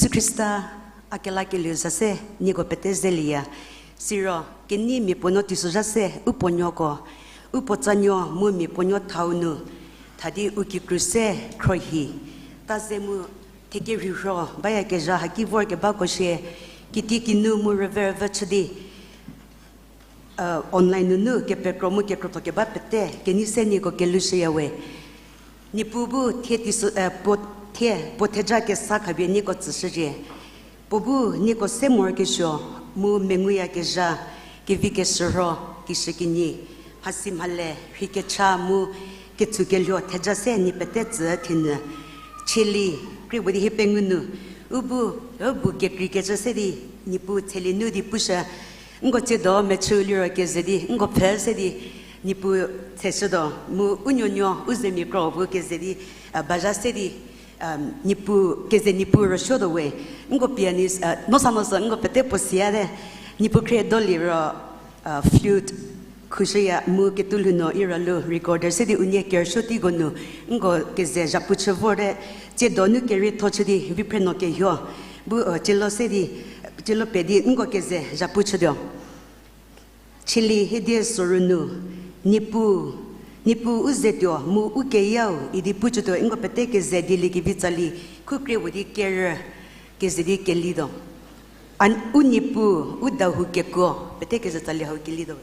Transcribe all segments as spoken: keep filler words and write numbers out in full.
Khrista a kelakelieu za se nieko pete zelieya. Siro kenei mia puonuo teisozha se u puonuoko, u puotsanuo mu mia puonuo thau nu, thadi u kikru se khrohi, ta ze mu thekerhirho bayakezha haki vorkebako shie, kitiekinu mu rüverüvü chü di, online nunu kepekro mu kekrotho keba pete kenei se nieko kelushüya we. Niepuu bu thie teisü, eh, puo, thie puo theja kesa khapie nieko tsüshücie. Puo bu nieko se morokesuo mu menguyakezha, kevi keshürho, kishükinyi, mhasi mhale, rheikecha mu ketsukelho theja se nie pete tsü thienyü. Chieli, krie puo di hie pengou nu, u bu, u bu kekreikecü se di, Niepuu tshelie nu di pushü, nko tsiedo mechü liro keze di nko pfhe se di, Niepuu tsheshütuo, mu u nuonuo u zemia kro bu keze di, a, bazha se di, Niepuu, keze Niepuu rüsuotuo we. Nko pianist, a, no sa no sü nko pete puo siate, Niepuu khrie do liro, a, flute khushüya mu ketuolhou nu ira lu recorder se di unie kerüsuo teiko nu, nko keze zhapu chü vorte, tsiedo nu kerietho chü di viphre no kehuo. Bu, a, cielo se di, cielo pe di nko keze zhapu chütuo. Chieli hiedie sorou nu, Niepuu, Niepuu u zetuo mu u keyau idi puchütuo, nko pete keze dieliekevi tsali, khu krie puo di kerü, keze di kelituo. A, u Niepuu, u dahou kekuo, pete keze tsali hau kelituo.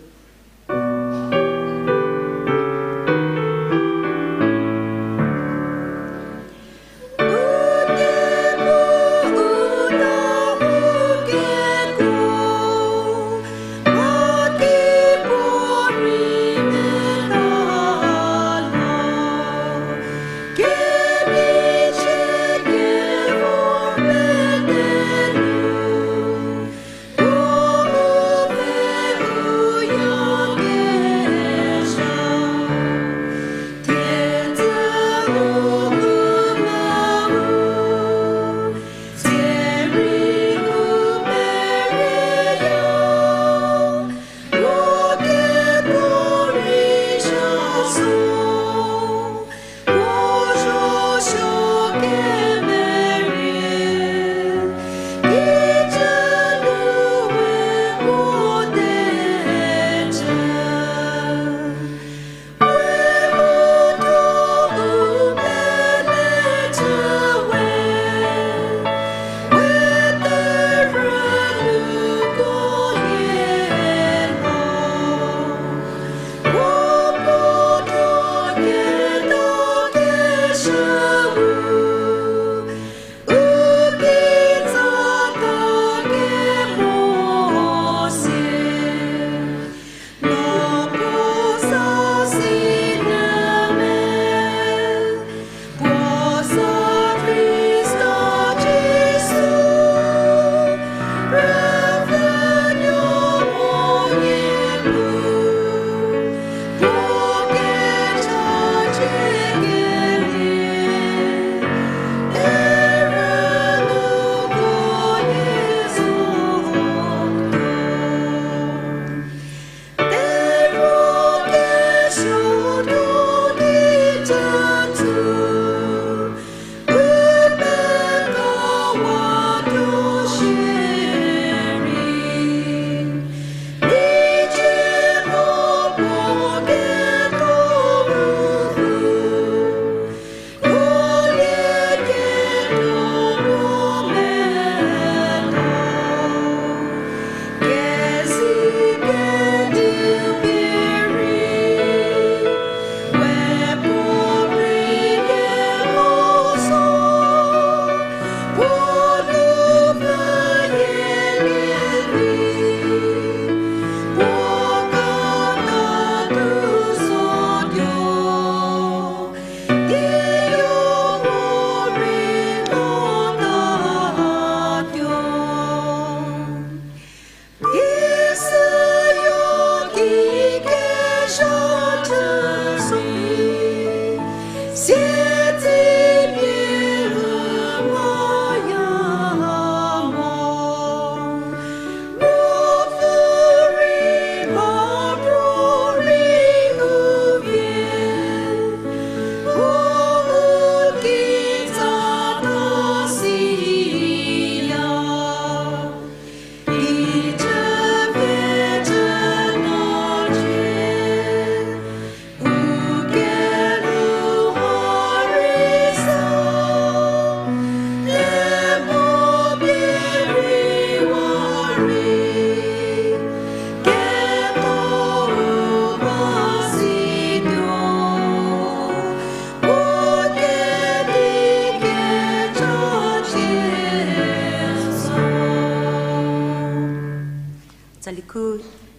Tsali khu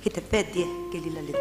hie thepfü die kelilalie.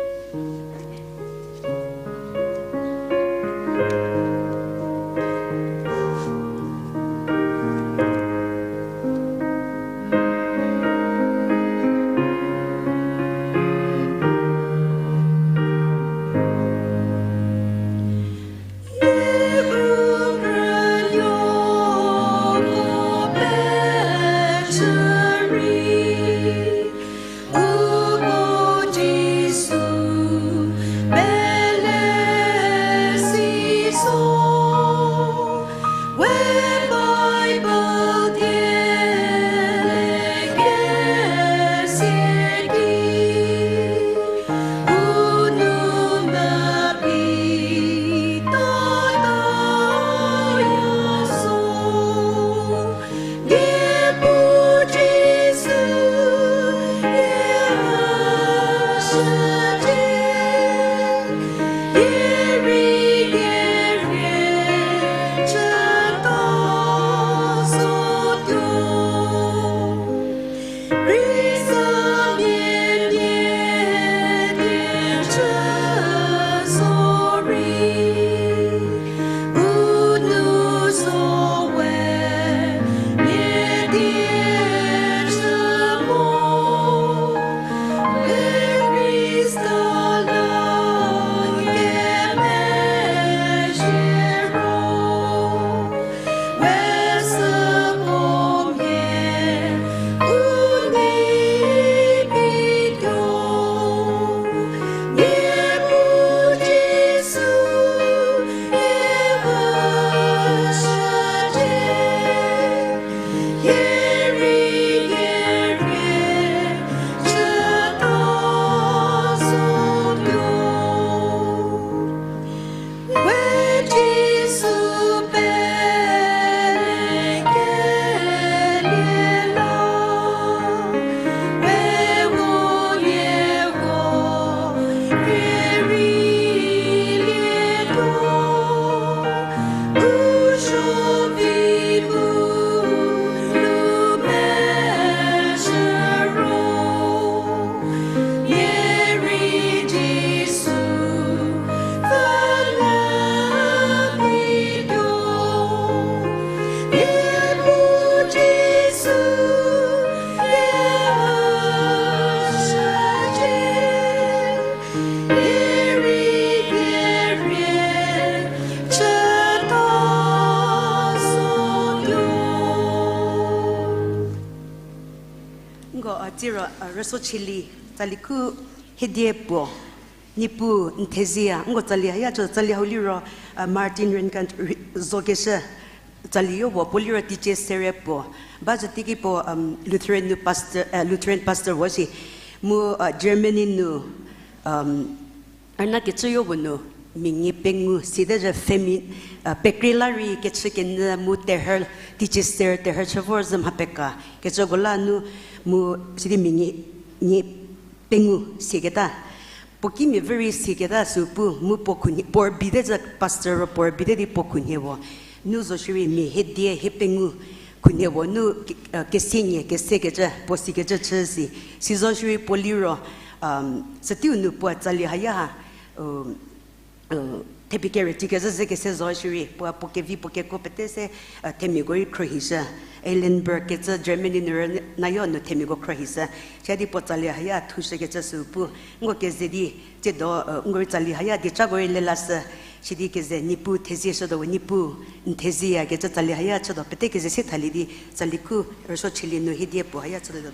Nko, a, tsiro, a, rüso chili, tsali khu hiedie puo, Niepuu n thezie ya, nko tsali haya chü, tsali hau liro, a, Martin Renkan ri-, zokeshü, tsali yo puo, puo liro teicie sere puo, ba zhü teiki puo, um, Lutheran nu pastor, a, Lutheran pastor puo shi, mu, a, Germany nu, um, rüna kecü yo puo nu, mia nie pengou, side zhü femi-, a, pekreilarei kechü kenyü mu terhü, teicie ser terhü chü vor zhü mha peka, kecüko la nu mu sidi mia nie, nie pengou siaketa. Puo kimia vü rei siaketa sü pu, mu puo khunhie, puo rübei te zhü pastor ro puo rübei te di puo khunhie puo. Nu zo shierei mia hiedie hie pengou khunhie puo nu ke-, a, kesie nie, kesekecü, puo sikecü chü si. Si zo shierei puo liro, um, süteiu nu puo tsali haya ha, um, thepie kere ti kezhü ze kese zo shierei, puo, puo kevi puo keko pete se, a, themiako rei khruohishü. Eilenburg kecü Germany nu rüna yo nu themiako khruohishü. Chü di puo tsali haya thushükecü sü pu. Nko keze di, tsiedo, a, nko rei tsali haya diecako rei lelashü. Sidi keze Niepuu thezie shütuo we Niepuu n thezie ya kecü tsali haya chütuo pete keze se thalie di tsali khu rüso chili nu hiedie puo haya chütuo.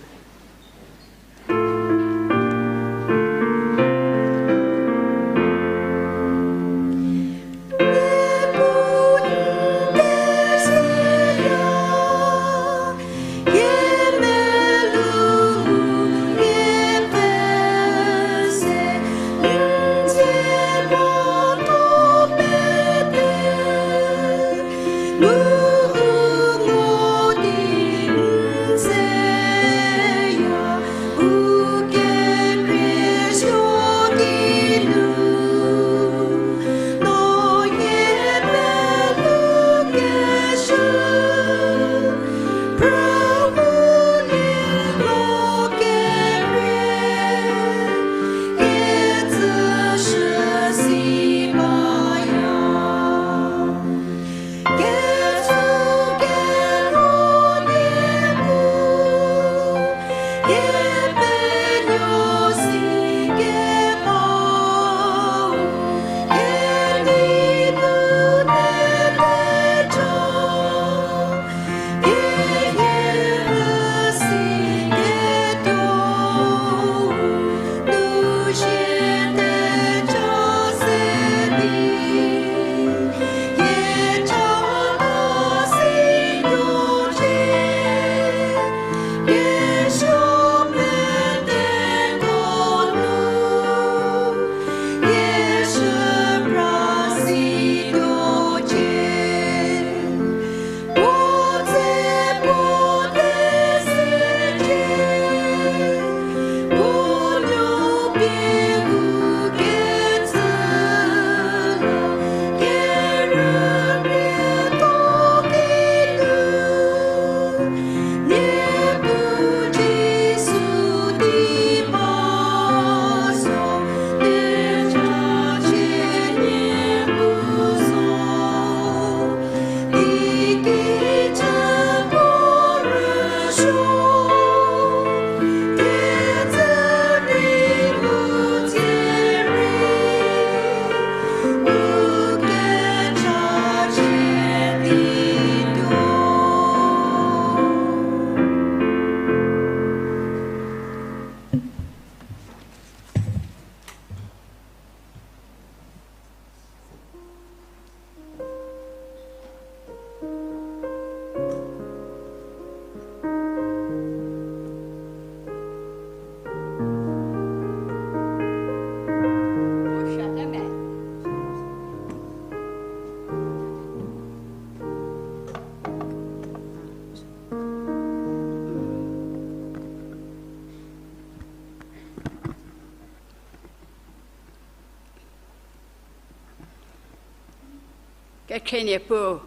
Kekhrie Niepuu,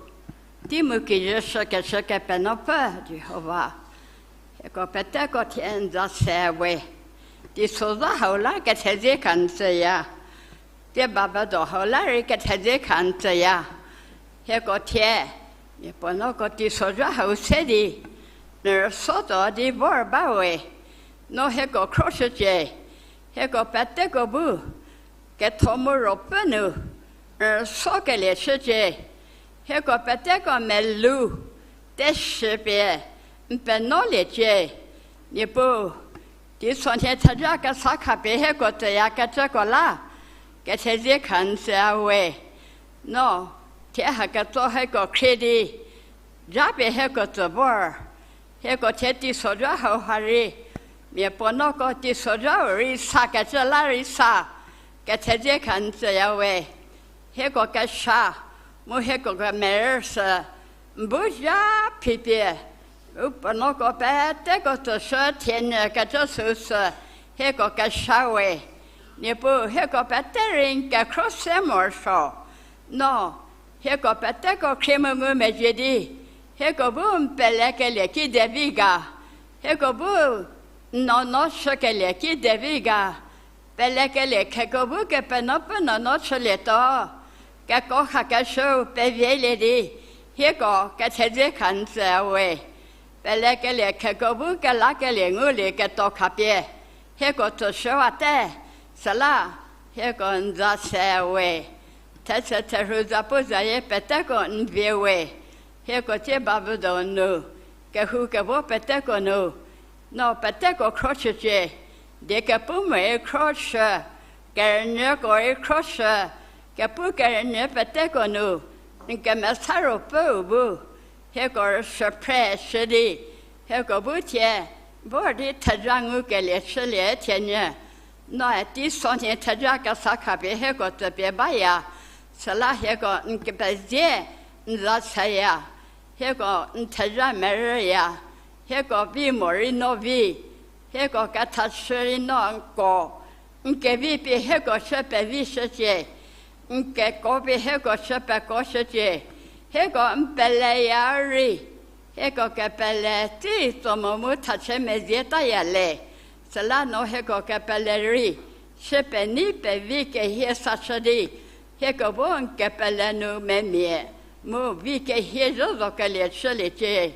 tei mu kijü shükeshü Kepenuopfü Jihova, hieko peteko thie n za se we. Teisozha hau la kethezie kha n tsüya. Tie babedo hau la rei kethezie kha n tsüya. Hieko thie, mia puo nuoko teisozha hau se di, n rüso tuo di vor ba we. No hieko khroshücie, hieko peteko bu ketho mu ruopfü nu n rüsokelie chücie. Hieko peteko melou teshü pie n penuoliecie. Niepuu, teisonhie theja kesa khapie hieko tsüyakecüko la kethezie kha n tsüya we. No thie haketso hieko khrie di, japie hieko tsü vor. Hieko thie teisozha hauha rei, mia puo nuoko teisozhau rei sakecü la rei sa kethezie kha n tsüya we. Hieko kesha mu hieko kemerü sü n bu zha phipie, u puo nuoko peteko tsüshü thienyü kecü süu sü hieko kesha we. Niepuu, hieko pete rei n kekhro se morosuo. No hieko peteko khrie mu ngumezhie di, hieko bu n pelekelie kide vi ga, hieko bu n nuonuo chükelie kide vi ga, pelekelie kheko bu Kepenuopfü nuonuo chülietuo, keko khakeshüu pevielie di, hieko kethezie kha n tsüya we. Pelekelie kheko bu kelakelie ngulieketuo khapie hieko tsüshüwate, süla hieko n za se we. Thetse therhu zapuzayie peteko n vie we. Hieko tie babedo nu, kehou kevo peteko nu, no peteko khroshücie, die kepu morei khroshü, kerünyüko rei khroshü, kepu kerünyü peteko nu n kemesa ruopfüu bu hieko rüshü phre shü di, hieko bu thie vor di theja ngukelie chülie thienyü. Noe teisonhie theja kesa khapie hieko tsüpie baya, süla hieko n kepezie n za seya. Hieko n theja merüya, hieko vi morei no vi, hieko kethashü rei no n ko, n kevi pie hieko chü pevishücie, n keko pie hieko chü pekoshücie. Hieko n peleya rei, hieko kepele tei tso mo mu thachü mezietaya le. Süla no hieko kepele rei chü penei pevi kehie sashü di, hieko bu n kepele nu memia mu vi kehie zhüzokelie chüliecie.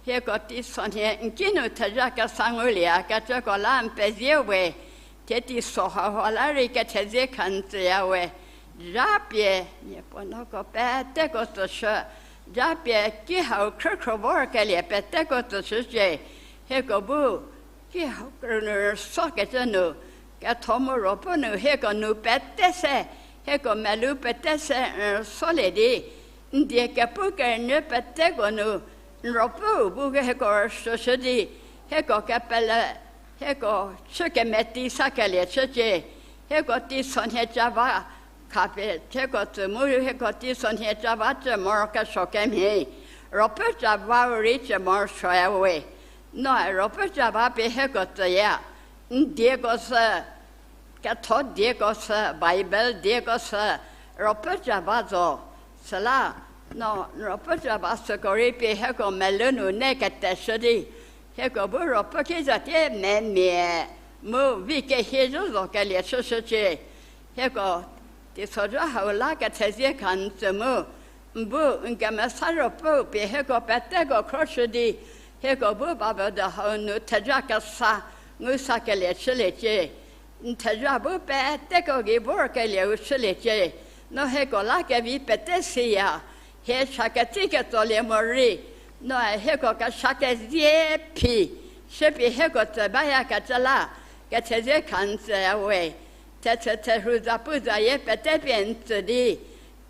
Hieko teisonhie n ki nu theja kesa ngulieyakecüko la n pezie we. Thie teiso hauha la rei kethezie kha n tsüya we. Japie mia puo nuoko peteko tsüshü, japie ki hau khrükhro vorkelie peteko tsüshücie. Hieko bu ki hau kerünyü rüsokecü nu, ketho mu ruopfü nu hieko nu pete se, hieko melou pete se n rüsolie di, n die kepu kerünyü peteko nu n ruopfüu bu hieko rüshüshü di, hieko kepele, hieko chü kemeti sakelie chücie. Hieko teisonhie cava khapie hieko tsü mu hieko teisonhie cava cü morokesuo kemhie, ruopfü cava rei cü morosuoya we. Noe ruopfü cava pie hieko tsüya, n dieko sü, ketho dieko sü, Bible dieko sü, ruopfü cava zo. Süla no ruopfü cava süko rei pie hieko melou nu ne keteshü di, hieko bu ruopfü ki zatie memia mu vi kehie zhüzokelie chüshücie. Hieko teisozha hau la kethezie kha n tsü mu, n bu n kemesa ruopfüu pie hieko peteko khroshü di, hieko bu babedo hau nu theja kesa ngu sakelie chüliecie. N theja bu peteko gei vorkelieu chüliecie. No hieko la kevi pete siya, hie cha ketsi ketsolie morei, noe hieko kesha kezie phi, shüpie hieko tsü bayakecü la kethezie kha n tsüya we. Thetse therhu zapuzayie pete pie n tsü di,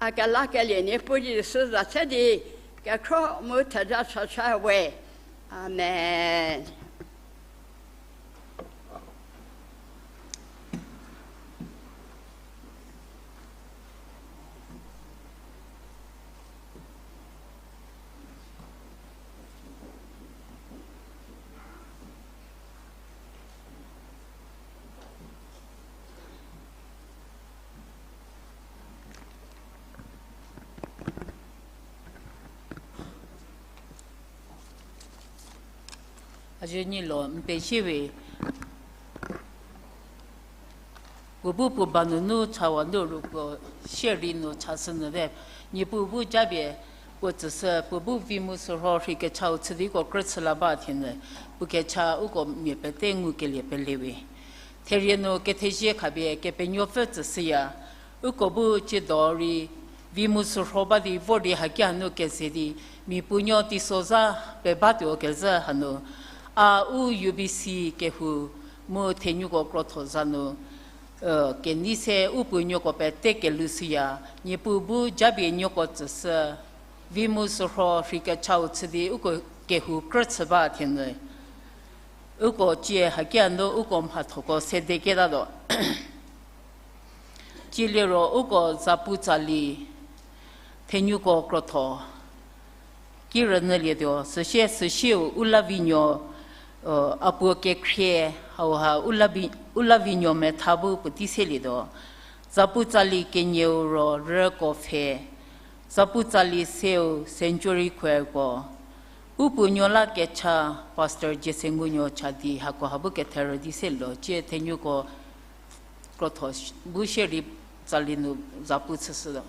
a kelakelie Niepuu Jisu za se di, kekhro mu theja chachaya we. Amen. Azie nyi lo n pezie we, puo bu puo ba nunu chawa nu ru puo shierei nu chashünyü te. Niepuu bu japie puo tsüshü, puo bu vi mu sürho rhei kechau chü di uko krü chü la ba thienü, puo kecha uko mia pete ngukelie pele we. Therie nu kethezie khapie Kepenuopfü tsüshüya, uko bu tsiedo rei vi mu sürho ba di vor di hakia nu keze di, mia puonuo teisozha pebatuo kezhü hanu, a u U B C kehou mu thenuko krotho za nu, kenei se u puonuoko pete kelhou shüya, Niepuu bu japie nuoko tsüshü, vi mu sürho rhei kechau chü di uko kehou krü chü ba thienü, uko tsie hakia nu uko mhathoko sede ketatuo. Tsie liro uko zapu tsali thenuko krotho ki rünyülietuo, süsie süsieu u lavinuo, a puo kekhrie, hauha u lavi, u lavinuo metha bu puotei selietuo. Zapu tsali kenieu ro rüko pfhe, zapu tsali seu Century Choir ko, u puonuo la kecha Pastor Jiesengunuo cha di hako ha bu ketherü di se lo, tsie thenuko krotho bu shierei tsali nu zapu chüshütuo.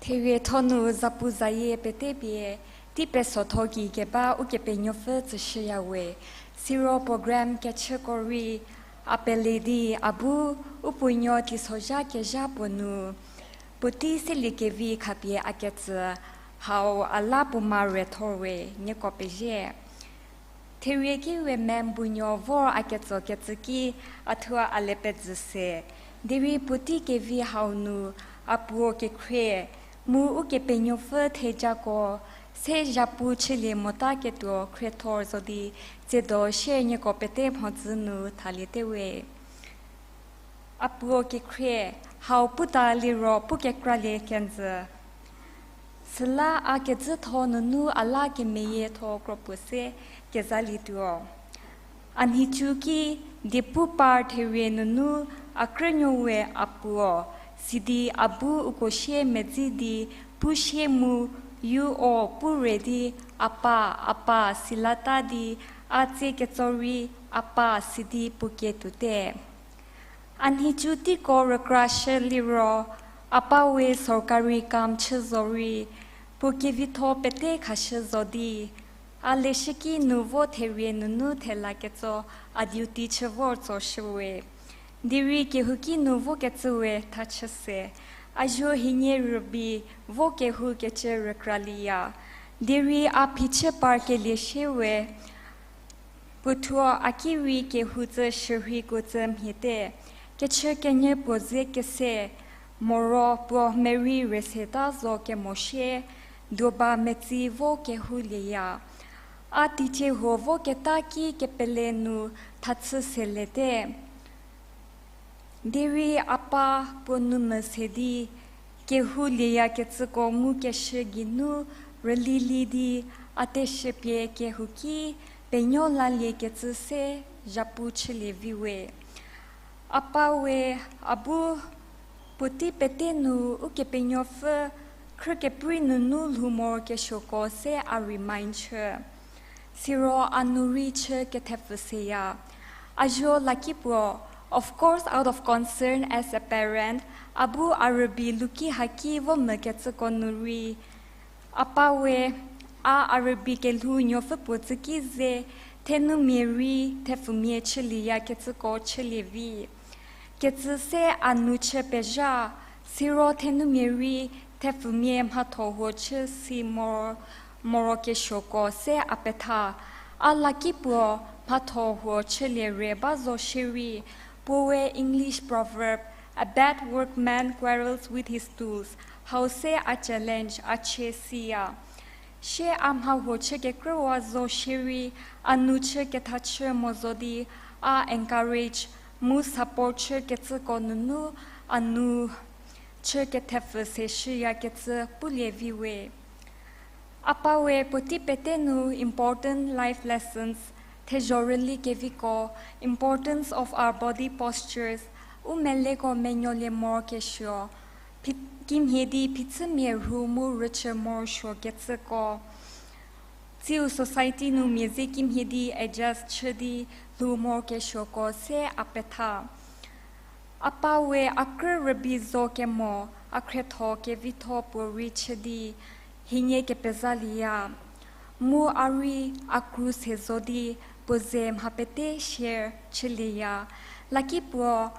Therietho nu zapu zayie pete pie, tei pesotho gei keba Ukepenuopfü tsüshüya we. Siro program kechüko rei a pele di a bu u puonuo teisozha kezha puo nu puotei seliekevi khapie a ketsü hau a la puo ma rethor we, nieko pezie. Therie ki we me mbunuo vor a ketso kecü ki a thuo a le pezü se. Derei puotei kevi hau nu a puo kekhrie, mu Ukepenuopfü thejako se zhapu chülie mota ketuo khriethor zo di, tsiedo shie nieko pete mhodzü nu thaliete we. A puo kekhrie, hau puta liro pu kekralie kenjü. Süla a kezütho nunu a la kemeyietho kropuo se kezalietuo. A nhicu ki diepu par therie nunu a krünuo we a puo, sidi a bu uko sie medzi di pu sie mu, yu o pu re di, a pa, a pa, silata di, a tsie ketso rei, a pa, sidi puo kie tuote. A nhicu teiko rükrashü liro, a pa we sorkari kam chü zorei, puo kevitho pete khashü zo di, a leshüki nu vo therie nunu thela ketso a duty chü vor tsoshü we. Derei kehouki nu vokecü we thachü se, a zuo hienie rübei vo kehou kecü rükralieya. Derei a phichü par kelie shie we, puothuo a ki rei kehou tsü shürhiko tsü mhiete. Kechükenyü puo ze kese, moro puo merei reseta zo kemo shie, duoba metsi vo kehoulieya. A teicie huo voketa ki kepele nu thachü selete. Derei a pa puo nu mese di, kehoulieya kecüko ngukeshü geinu rülili di, a teshüpie kehouki penuo laliekecü se zhapu chülie vi we. A pa we a bu puotei pete nu Ukepenuopfü khrükeprei nunu lhou morokesuoko se a remind chü. Siro a nu rei chü kethepfü seya. A zuo lakipuo, of course, out of concern as a parent, a bu a rübei luki haki vo mükecüko nu rei, a pa we, a a rübei kelhou nuopfü puo tsü ki ze, thenumia rei thepfumia chülieyakecüko chülie vi. Kecü se a nu chü pezha, siro thenumia rei thepfumia mhatho huo chü si mor, morokesuoko se a petha. A lakipuo mhatho huo chülie re ba zo shierei, puoe English proverb, A bad workman quarrels with his tools, hau se a challenge a chie siya. Sie a mha huo chü kekrüwa zo shierei, a nu chü kethachü mo zo di, a encourage mu support chükecüko nunu a nu chü kethepfü se shüyakecü pulie vi we. A pa we puotei pete nu important life lessons, thezho rüli keviko, importance of our body postures, u meleko menuolie morokesuo, phi-, kimhie di phichümia rhu mu rüchü morosuokecüko, tsiu society nu mia ze kimhie di adjust chü di lhou morokesuoko se a petha. A pa we a krü rübei zo kemo, a khrietho kevitho puorei chü di hienie kepezalieya. Mu a rei a kru se zo di puo ze mha pete share chülieya. Lakipuo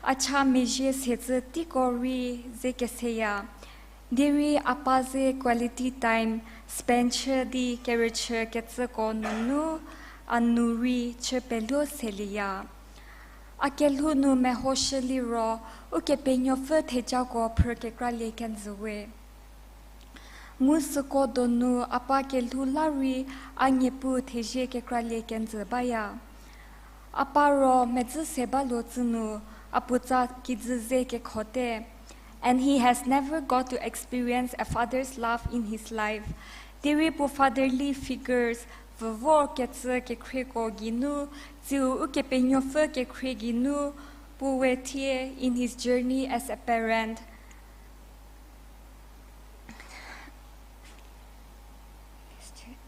a cha mezhie se tsü teiko rei ze keseya. Derei a pa ze quality time spend chü di kerüchükecüko nunu a nu rei chü peluo selieya. A kelhou nu mehoshü liro, Ukepenuopfü thejako phrü kekralie kenjü we. Mu süko donu a pa kelhou la rei a niepu thezie kekralie kenjü baya. A pa ro medzü se baluo tsü nu a puotsa kijü ze kekhote. And he has never got to experience a father's love in his life. Derei puo fatherly figures pfü vorkecü kekhrieko geinu, tsiu Ukepenuopfü kekhrie geinu, puoe thie in his journey as a parent,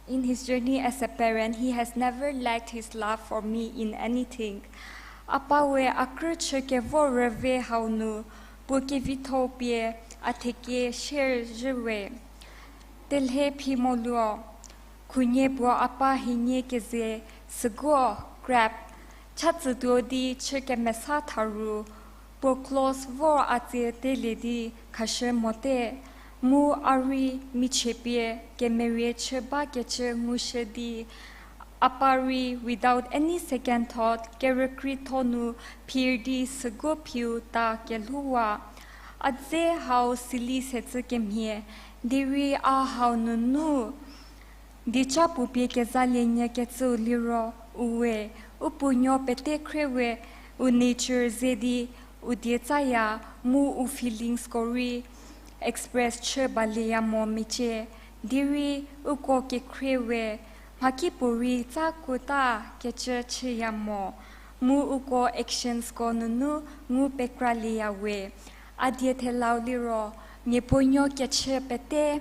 In his journey as a parent, he has never lacked his love for me in anything. A pa we a krü chü kevor rüve hau nu, puo kevitho pie, A thekie share zhüwe. Telhe phi moluo, khunhie puo a pa hienie keze, süguo, crab, cha tsütuo di chü kemesa tharu, puo clothes vor a tsie telie di khashü mote, mu a rei michie pie kemerie chü bakecü ngushü di, a pa rei without any second thought kerükrietho nu phir di süguo phiu ta kelhouwa. A dze hau sili secü kemhie, derei a hau nunu dieca puo pie kezalie nyü kecüu liro, u we, u puonuo pete khrie we, u nature ze di, u die tsaya, mu u feelingsko rei express chü balieya mo mecie, derei uko kekhrie we, mhakipuorei tsa kuota kecü chüya mo, mu uko actionsko nunu ngu pekralieya we. A die thelau liro, miapuonuo kechü pete,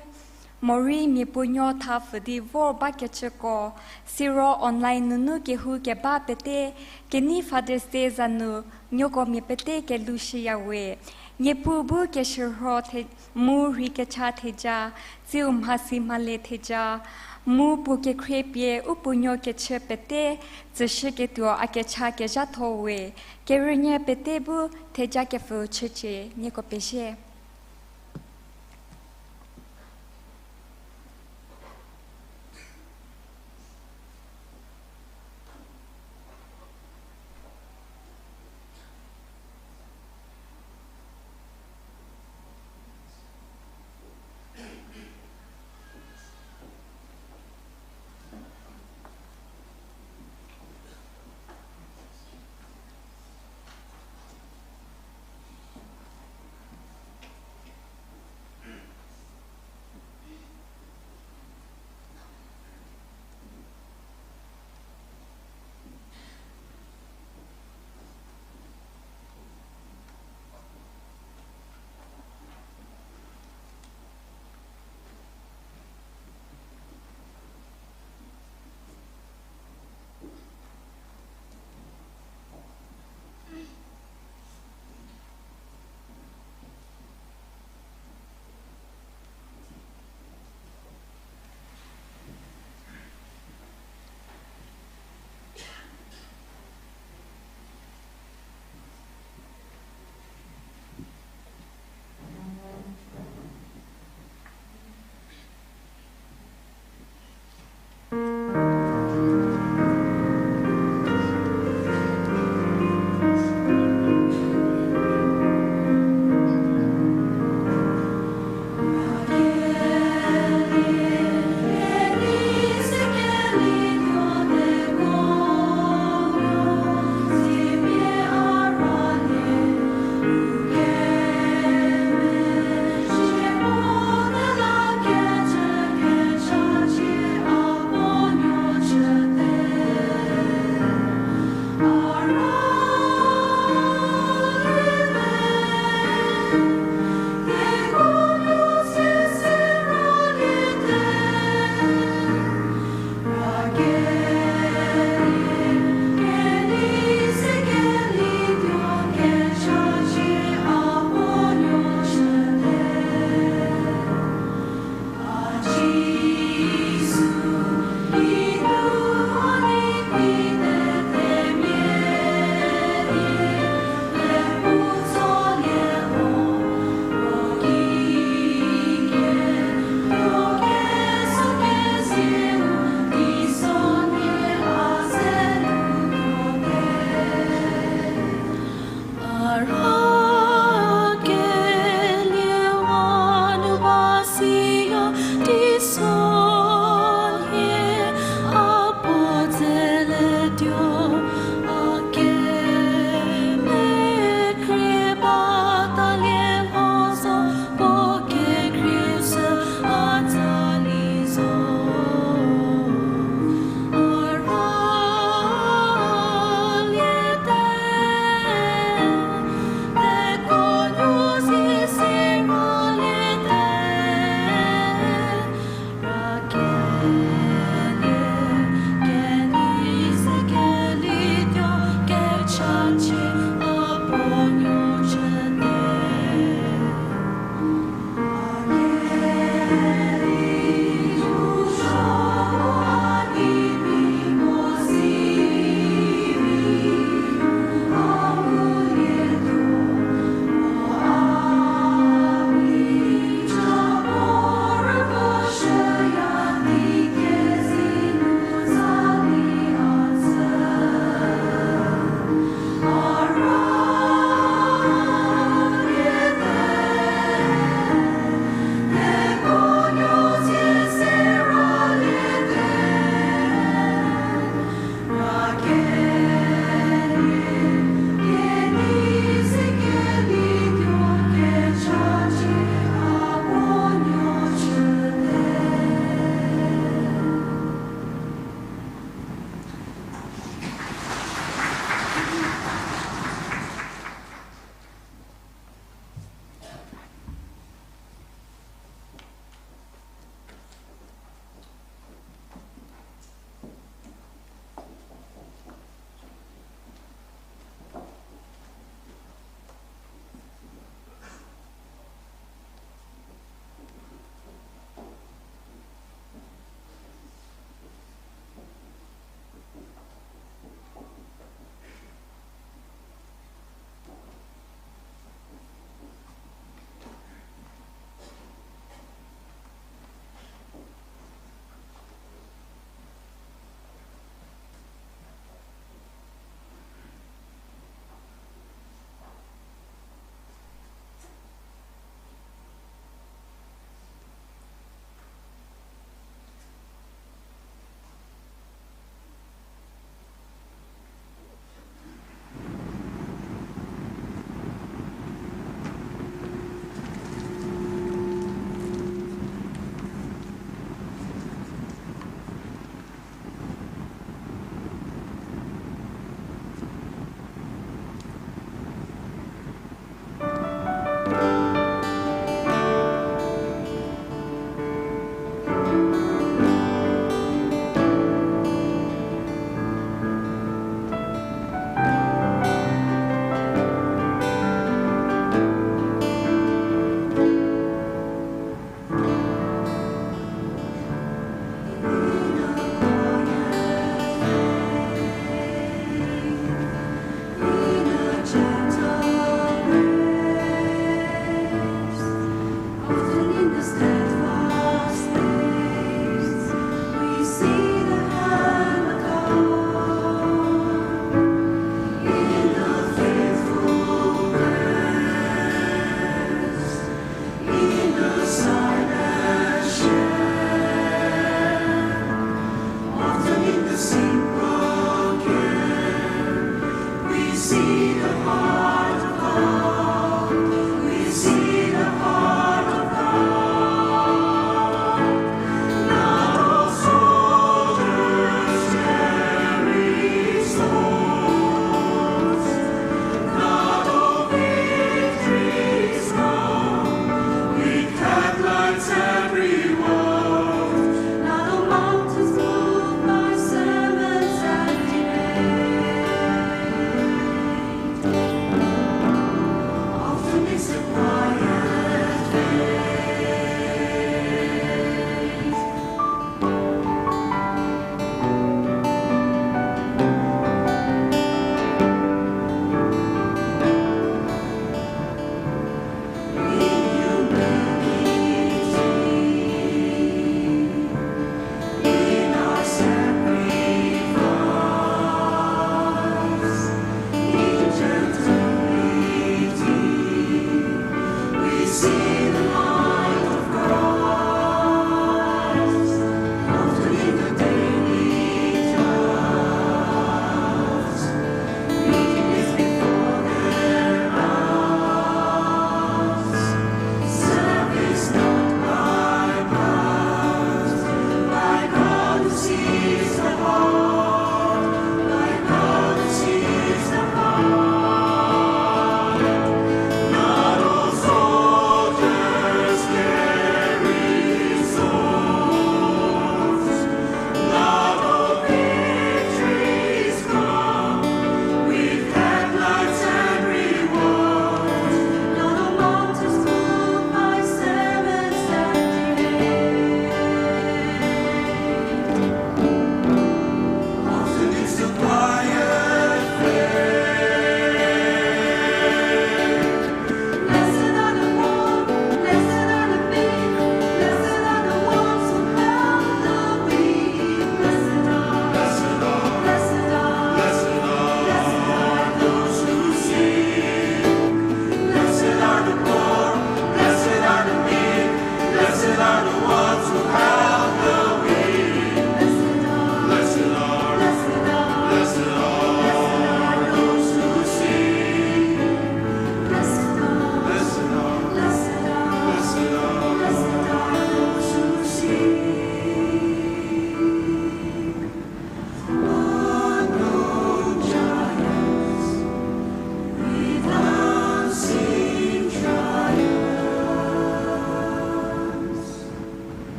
morei miapuonuo thapfü di vor bakecüko, siro online nunu kehou keba pete, kenei Father's Day za nu, nieko mia pete kelou shüya we. Niepuu bu keshürho the-, mu rhei kecha theja, tsiu mhasi mhale theja, mu puo kekhrie pie u puonuo kechü pete, tsüshüketuo a kecha kezhatho we. Kerünyü pete bu theja kepfü chücie, nieko pezie.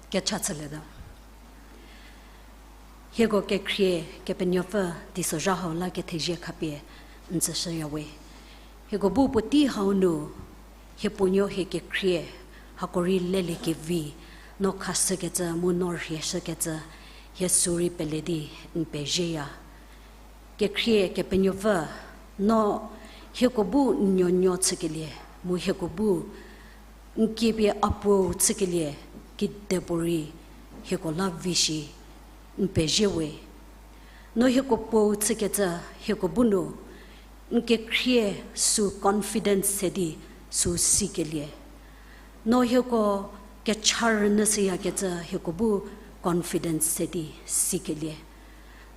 Kecha chülietuo. Hieko kekhrie Kepenuopfü teisozha hau la kethezie khapie n tsüshüya we. Hieko bu puotei hau nu, hie puonuo hie kekhrie, hako rei leliekevi, no khashükecü mu no rhieshükecü, hie sü rei pele di n pezieya. Kekhrie Kepenuopfü, no hieko bu n nuonuo chükelie, mu hieko bu n kiepie a puou chükelie, kidepuorei hieko la vi shi n pezie we. No hieko puou chükecü hieko bu nu, n kekhrie sü confidence se di sü sikelie. No hieko kecha rünyü shüyakecü hieko bu confidence se di sikelie.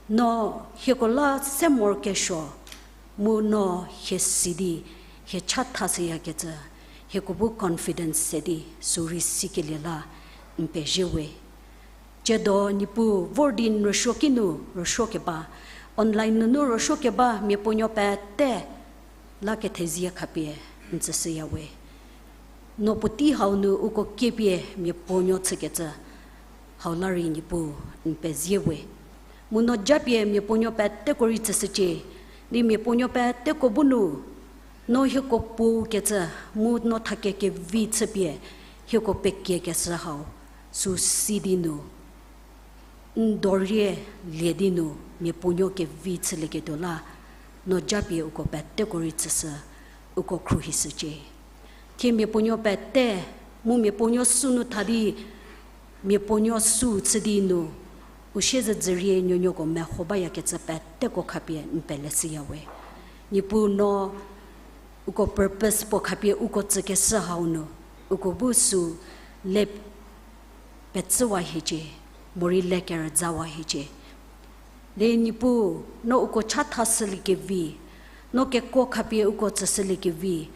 No hieko la se morokesuo, mu no hie si di, hie chatha shüyakecü, hieko bu confidence se di sü rei sikelie la n pezie we. Tsiedo Niepuu vor di n rüsuoki nu rüsuokeba, online nunu rüsuokeba mia puonuo pete la kethezie khapie n tsüshüya we. No puotei hau nu uko kiepie mia puonuo chükecü hau la rei Niepuu n pezie we. Mu no japie mia puonuo peteko rei tsüshücie, di mia puonuo peteko bu nu, no hieko puou kecü, mu no thakie kevi chüpie, hieko pekiekeshü hau, sü si di nu, n dorie lie di nu, mia puonuo kevi chülieketuo la, no japie uko peteko rei tsüshü, uko khruohishücie. Thie mia puonuo pete, mu mia puonuo sü nu tha di, mia puonuo sü chü di nu, u siezedzürie nuonuoko meho bayakecü peteko khapie n peleshüya we. Niepuu no uko purpose puo khapie uko tsükeshü hau nu, uko bu sü le petsüwa hiecie, morei le kerüzawa hiecie. Di Niepuu, no uko chatha shüliekevi, no kekuo khapie uko tsüshüliekevi,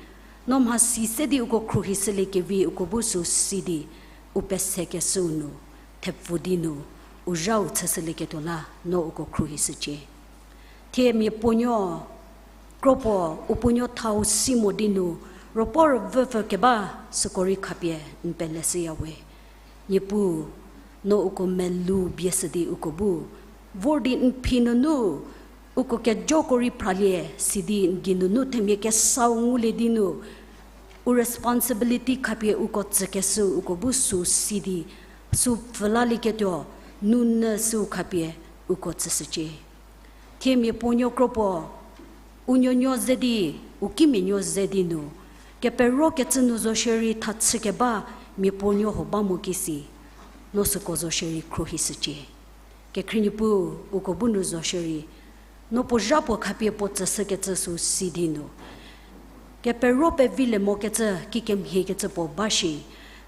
no mhasi se di uko khruohishüliekevi uko bu sü si di, u pesekeshüu nu, thepfu di nu, u zhau chüshülieketuo la, no uko khruohishücie. Thie mia puonuo kropuo, u puonuo thau si mo di nu, ruopfü rüvüpfü keba süko rei khapie n peleshüya we. Niepuu, no uko melou bie shü di uko bu vor di n phi nunu, uko kejoko rei phralie, sidi n geinunu themia kesau ngulie di nu, u responsibility khapie uko tsükeshü uko bu sü si di, sü pfhülalieketuo, nunyü sü khapie uko tsüshücie. Thie mia puonuo kropuo, u nuonuo ze di, u kimia nuo ze di nu, keperokecü nu zo shierei tha chükeba mia puonuo huo ba mo kisi, no süko zo shierei khruohishücie. Kekhrie Niepuu, uko bu nu zo shierei, no puo zha puo khapie puo tsüshükecü sü si di nu, kepero pevilie mokecü kikemhiekecü puo ba shi,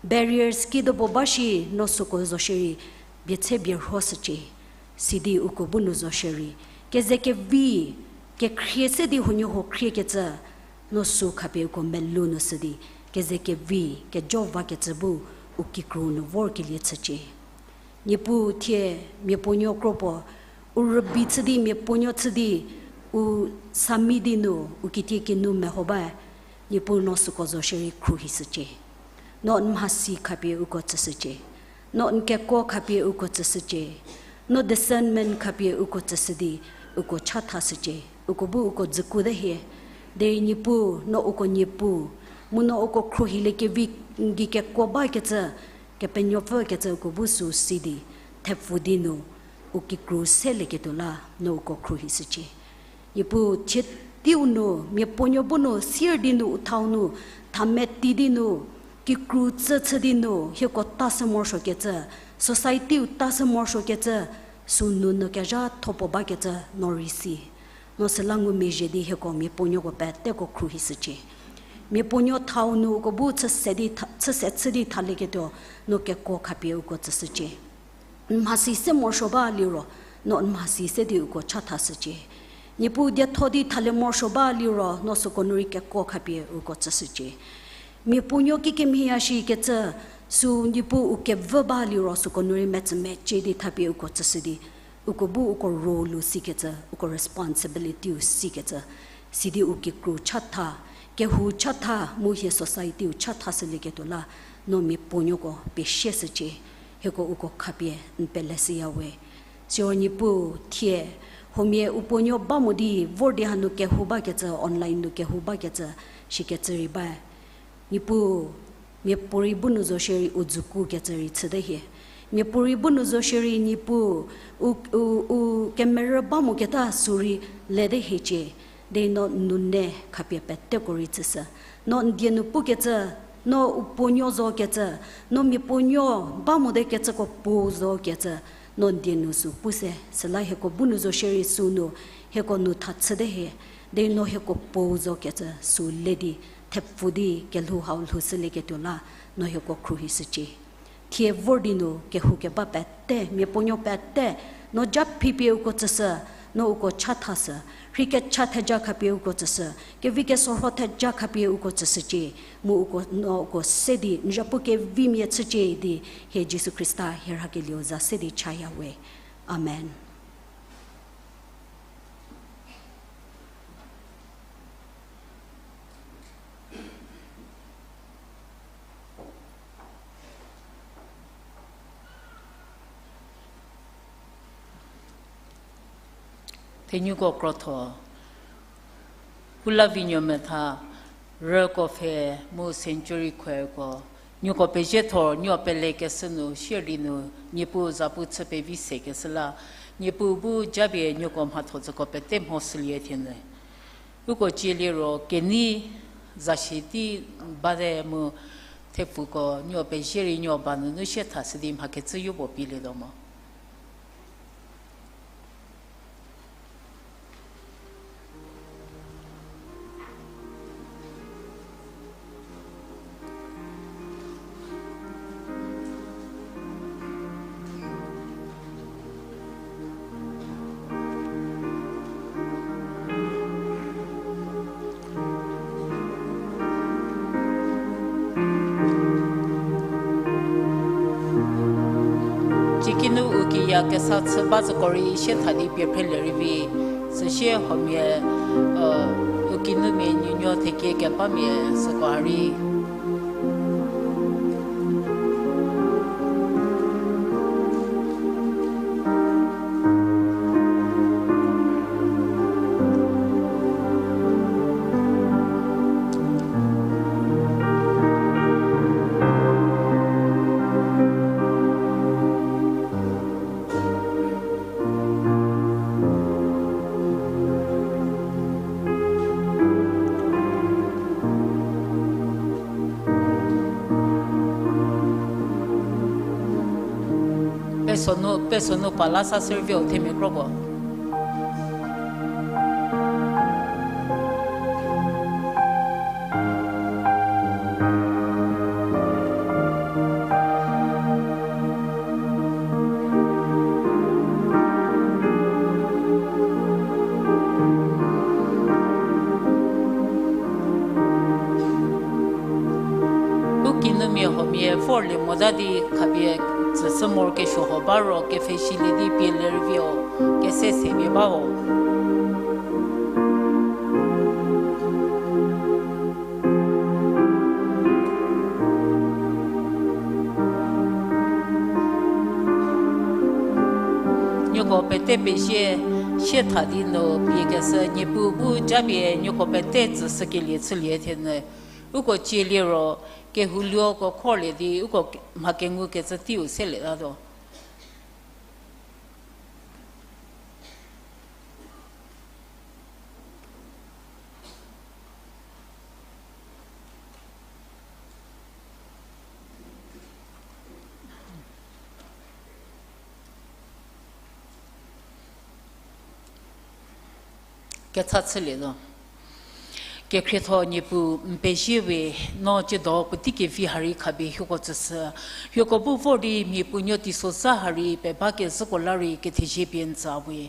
barriers kido puo ba shi, no süko zo shierei, bie tshe bie rhoshücie. Sidi uko bu nu zo shierei, kezekevi, kekhrie se di huoniehuo khriekecü, no sü khapie uko melou nu shü di, kezekevi, kejo vakecü bu, u kikru nu vorkelie chücie. Niepuu thie, mia puonuo kropuo, u rübei chü di, mia puonuo chü di, u sami di nu, u kitiekinu meho ba, Niepuu no süko zo shierei khruohishücie. No n mhasi khapie uko tsüshücie. No n kekuo khapie uko tsüshücie. No discernment khapie uko tsüshü di, uko chathashücie. Uko bu uko dzüku te hie. Derei Niepuu, no uko Niepuu, mu no uko khruohiliekevi n gei kekuo bakecü, Kepenuopfü kecü uko bu sü si di, thepfu di nu, u kikru selieketuo la, no uko khruohishücie. Niepuu thie teiu nu, mia puonuo bu nu, sier di nu, u thau nu, thameti di nu, kikru tsü chü di nu, hieko tashü morosuokecü, society-u tashü morosuokecü, sü nunyü kezhatho puo bakecü no rei si. No süla ngumezhie di hieko mia puonuoko peteko khruohishücie. Mia puonuo thau nu uko bu chüse di tha-, chüse chü di thalieketuo, no kekuo khapie uko tsüshücie. N mhasi se morosuo ba liro, no n mhasi se di uko chathashücie. Niepuu dietho di thalie morosuo ba liro, no süko nu rei kekuo khapie uko tsüshücie. Mia puonuo kikemhieya shikecü, sü Niepuu u kevü ba liro süko nu rei metsümecie di thapie uko tsüshü di, uko bu uko role-u sikecü, uko responsibility-u sikecü, sidi u kikru chatha, kehou chatha, mu hie society-u chathashülieketuo la, no mia puonuoko pesieshücie. Hieko uko khapie n pele shüya we. Siro Niepuu thie, huomia u puonuo ba mo di vor di hanu kehou bakecü, online nu kehou bakecü, shikecü rei ba. Niepuu, miapuorei bu nu zo shierei u dzükukecü rei chüte hie. Miapuorei bu nu zo shierei Niepuu, u, u, u kemerü ba moketa sü rei lete hiecie, derei no n nounei khapie peteko rei tsüshü. No n die nu pukecü, no u puonuo zokecü, no miapuonuo ba mote kecüko puo zokecü, no n die nu sü pu se, süla hieko bu nu zo shierei sü nu, hieko nu tha chüte hie, derei no hieko puo zokecü sü le di, thepfü di kelhou hau lhoushülieketuo la, no hieko khruohishücie. Thie vor di nu kehou keba pete, miapuonuo pete, no ja phipie uko tsüshü, no uko chathashü, rhei kecha theja khapie uko tsüshü, kevi kesorho theja khapie uko tsüshücie, mu uko, no uko se di n zhapu kevimia chücie di, hie Jisu Khrista hie rhakelieu za se di chaya we. Amen. Thenuko krotho, u la vi nuo metha, rüko pfhe mu century choirko, nieko pezie thor, nieko pelekeshü nu, sierei nu, Niepuu zapu chü pevi sekeshü la, Niepuu bu japie nieko mhatho tsüko pete mho shülie thienyü. Uko cieliero kenei zasi tei bate mu thepfuko nieko pezie rei nieko ba nunu sie thashü di mhakecü yopuo pielietuo mo. Cikinu u kiya kesa chü ba züko rei sie tha di pie phrelie rei vi, süsie huomia, u kinumia nuonuo thekie kebamia süko ha rei. Pesonu, pesonu pala sa servio themia kroko. U kinumia huomia vorlie mota di khapie tsüshü morokesuo huo ba ro kepfhesilie di pie lervio kese semia ba ho. Nieko pete pezie, sie tha di nu pie keshü Niepuu bu japie nieko pete tsüshükelie chülie thenyü. Uko cieliero, kehou luoko khorlie di uko mha kengukecü teiu selietatuo. Kecha chülietuo. Kekhrietho Niepuu, n pezie we, no tsiedo puotei kevi ha rei khapie hieko tsüshü. Hieko bu vor di mia puonuo teisozha ha rei pebakezhüko la rei kethezie pie n tsü we.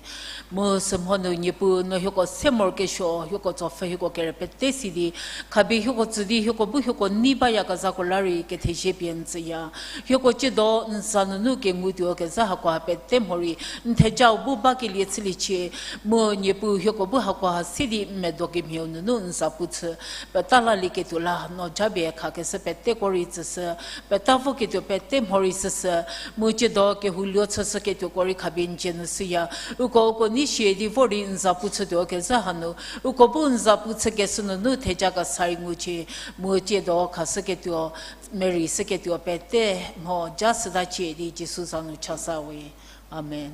Mu sümhonu Niepuu no hieko se morokesuo, hieko tsopfü hieko kere pete si di, khapie hieko tsü di hieko bu hieko nei bayakezhako la rei kethezie pie n tsüya. Hieko tsiedo n za nunu kengutuo kezha hakoha pete mho rei n thejau bu bakelie chüliecie, mu Niepuu hieko bu hakoha se di n medo kemhieu nunu n za zapu chü, peta lalieketuo la no japie khakeshü peteko rei tsüshü, peta voketuo pete mho rei shüshü, mu tsiedo kehou luo chüshüketuoko rei khapie n dzie nu shüya. Uko uko nei shie di vor di n zapu chütuo kezhü hanu, uko bu n zapu chükeshü nunu theja kesa rei ngucie, mu tsiedo khashüketuo, merei shüketuo pete mho ja shütacie di Jisu za nu chasa we. Amen.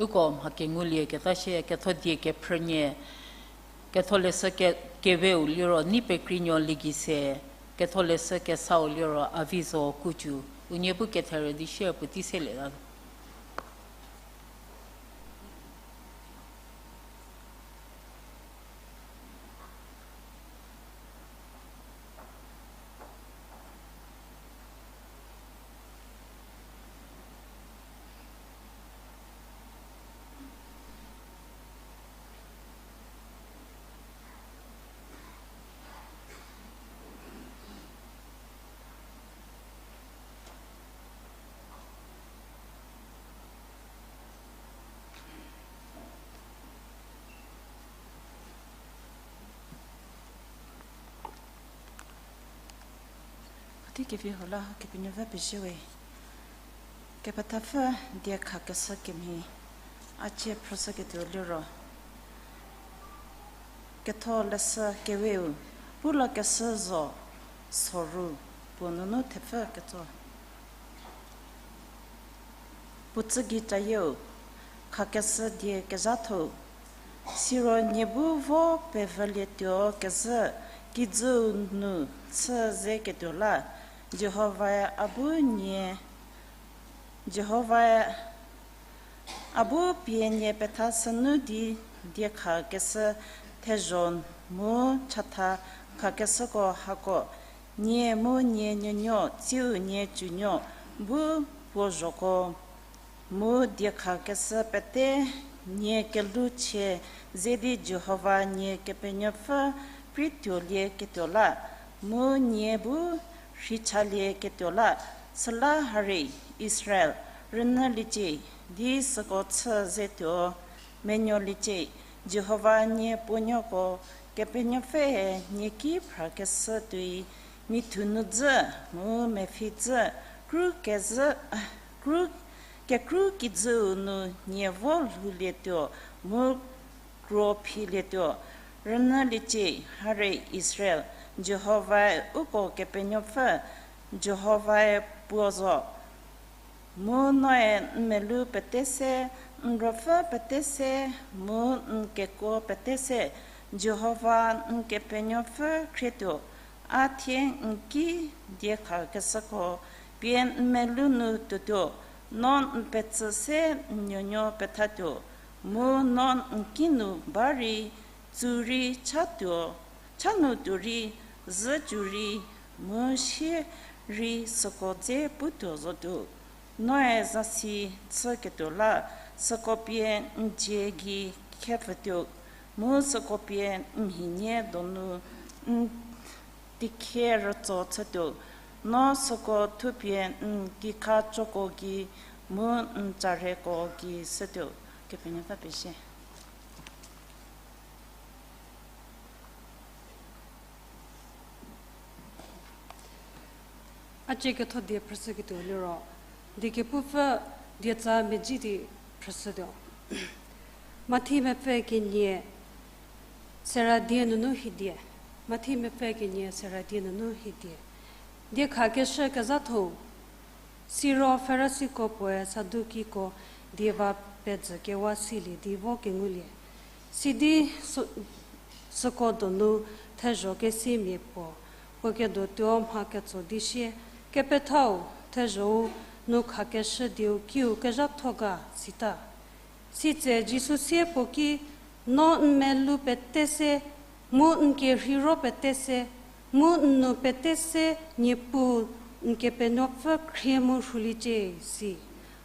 Uko mha kengulieketa shie, ketho die kephrünie, ketholeshü ke-, keweu liro Neipekrinuo Ligise, ketholeshü kesau liro Avizo Kucu, unie bu ketherü di shie puotei selieta. Puotei kevi hau la Kepenuopfü pezie we. Kepethapfü diekhakeshü kemhie, a cie phrüshüketuo liro, ketholeshü keweu, pulakeshü zo, soru, puo nunu thepfü ketso. Puo tsügei cayieu, khakeshü die kezhatho-u, siro nie bu vo pevülietuo kezhü kijüu nu chü zeketuo la, Jihovae a bu nie, Jihovae a bu pie nie pethashünu di diekhakeshü thezho mu chatha khakeshüko hako, nie mu nie nuonuo tsiu nie tsunuo bu puo zhoko, mu diekhakeshü pete nie kelhou chie ze di Jihova nie Kepenuopfü prei tuolieketuo la, mu nie bu rhichalieketuo la, süla hari Israel rünyüliecie di süko chü zetuo menuoliecie. Jihova nie puonuoko Kepenuopfüe nie ki phrakeshü tuoi, mithu nu dzü mu mepfhi dzü, kru kezhü, kru, kekru kijüu nu nie vo lhoulietuo mu kro philietuo. Rünyüliecie hari Israel, Jihovae uko Kepenuopfü, Jihovae puo zo. Mu noe n melou pete se, n ruopfü pete se, mu n kekuo pete se, Jihova n Kepenuopfü khrietuo. A thie n ki diekhakeshüko pie n melou nu tuotuo, no n petsü se n nuonuo pethatuo, mu no n kinu ba rei, tsu rei chatuo, cha nu tuo rei, zhücü rei, mu sie rei süko dze putuo zotuo. Noe zasi chüketuo la, süko pie n dzie gei khepfütuo, mu süko pie n mhinie donu n tikhie rütso chütuo, no süko thupie n kikha choko gei mu n tsarheko gei shütuo. Kepenuopfü pezie. A cie ketho die phrüshüketuo liro, die kepupfü dietsa medzi di phrüshütuo. Mathi mepfü kenie, sera die nunu hidie. Mathi mepfü kenie, sera die nunu hidie. Diekhakeshü kezhatho-u, siro Farisiko puoe Sadukiko die va pezhü kewa silie di vo kengulie. Sidi sü-, süko donu thezho kesimia puo, puo kedo tuo mha ketso di sie, Kepethau, thezho-u nu khakeshü dieu kiu kezhatho ga, sita. Sitse Jisu sie puo ki, No n melou pete se, mu n kerheiro pete se, mu n nou pete se Niepuu n Kepenuopfü khrie mu rhuliecie, si.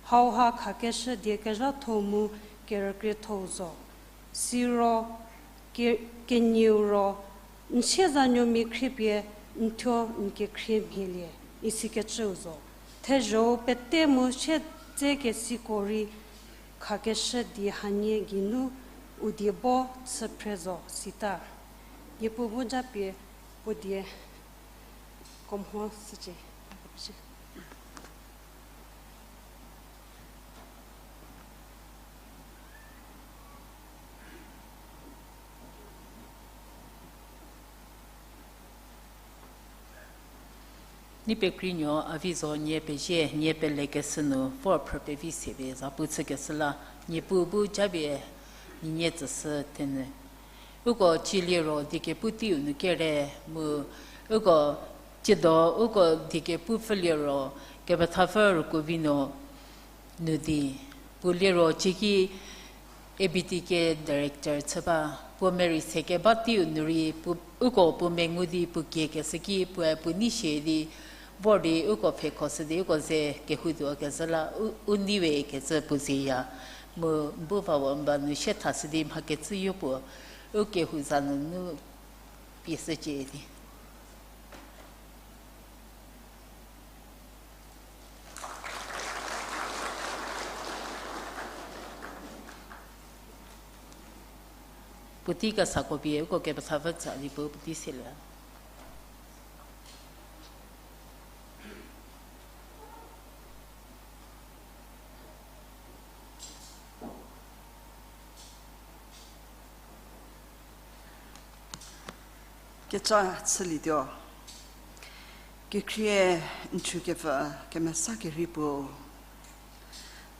Hauha khakeshü die kezhatho mu kerükrietho-u zo. Siro ke-, kenieu ro, N siezanuomia khriepie n thuo n kekhrie mhielie, isikecüu zo. Thezho-u pete mu siedze kesiko rei khakeshü die hanie geinu u die bo chü phre zo, sita. Niepuu bu japie puo die ko mho shücie. Niepekreinuo a vi zo, nie pezie, nie pelekeshü nu vor phrü pevi se pie zapu chükeshü la, Niepuu bu japie nie tsüshü thenyü. Uko cieliero diekepu teiu nu kere mu uko ciedo uko diekepu pfhüliero kepethapfü Rükuovinuo nu di, puo liero cieki A B T K director chü ba, puo merei se keba teiu nu rei puo, uko puo mengu di puo kiekeshü ki puoe puo nei sie di vor di uko pfhekhoshü di uko ze kehoutuo kezhü la u, u nei we kecü puo zeya. Mu bu va wo n ba nu sie thashü di mha kecü yopuo u kehou za nunu pieshücie di. Puotei kesako pie uko kepethapfü tsa di puo puotei selie. Kecha chülietuo. Kekhrie n chükepfü kemesa kerhei puo,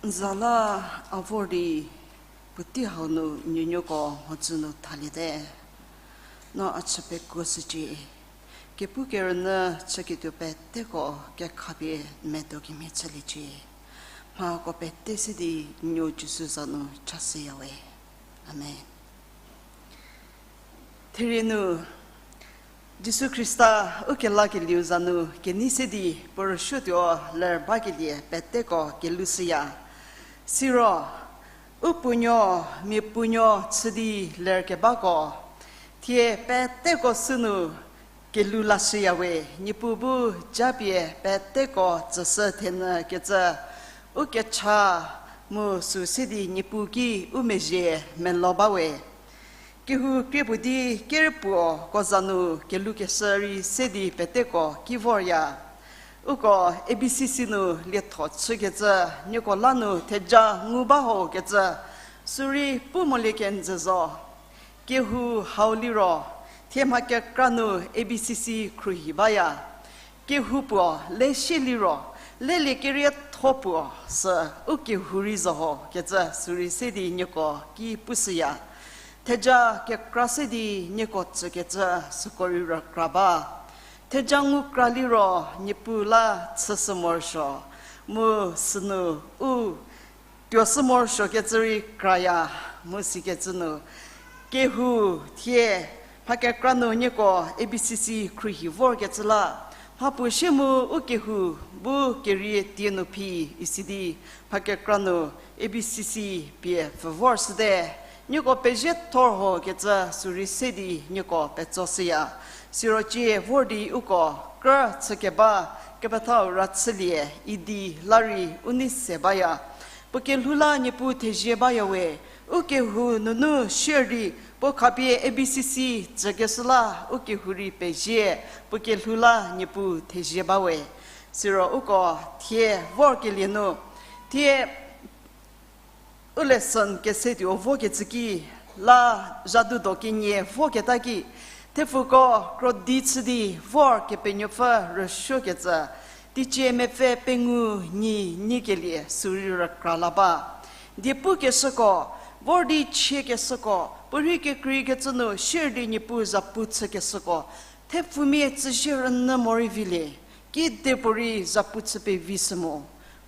n za la a vor di puotei hau nu nuonuoko mhodzü nu thaliete. No a chü pekuoshücie. Kepu kerünyü chüketuo peteko kekhapie n medo kemhie chüliecie. Mhako pete se di n nuo Jisu za nu chashüyawe. Amen. Therie nu, Jisu Khrista ukelakelieu za nu kenei se di puo rüsuotuo ler bakelie peteko kelushüya. Siro, u puonuo, mia puonuo chü di ler kebako, thie peteko sünu kelu lashüyawe. Niepuu bu japie peteko tsüshü thenyü kecü u kecha mu sü se di Niepuu ki u mezhie melo bawe. Kehou krie puo di kerpuoko za nu kelukeshü rei se di peteko ki vorya. Uko A B C C nu lietho chükecü, nieko la nu theja ngu ba ho kecü, sürei pu molie kenjü zo. Kehou hau liro, thie mha kekra nu A B C C khruohi baya. Kehou puo lesie liro, lelie kerietho puo sü u kehou rei zo ho kecü sürei se di nieko ki pushüya. Theja kekra se di nieko tsükecü süko rei rükra ba. Theja ngu kra liro Niepuu la chüshü morosuo, mu sünu u tuoshü morosuokecü rei kraya, mu sikecü nu kehou thie mha kekra nu nieko A B C C khruohi vorkecü la, mhapuo shie mu u kehou bu kerie tie nu phi isi di mha kekra nu A B C C pie pfü vorshüte. Nieko pezie thor ho kecü sürei se di nieko petsoshüya. Siro cie vor di uko krü chükeba kepethau ra chülie idi la rei u nei se baya. Puo kelhou la Niepuu thezie baya we, u kehou nunu shierei puo khapie A B C C tsükeshü la u kehou rei pezie, puo kelhou la Niepuu thezie ba we. Siro uko thie vorkelie nu, thie u lesson kese tuo vokecü ki la zhadudo kenie voketa ki, thepfuko krodi chü di vor Kepenuopfü rüsuokecü, teicie mepfü pengou nyi nyikelie sürei rükra la ba. Diepukeshüko, vor di chiekeshüko, puorei kekreikecü nu shierei Niepuu zhapu chükeshüko, thepfumia tsüzie rünyü morei vilie, kidepuorei zhapu chü pevi shü mo.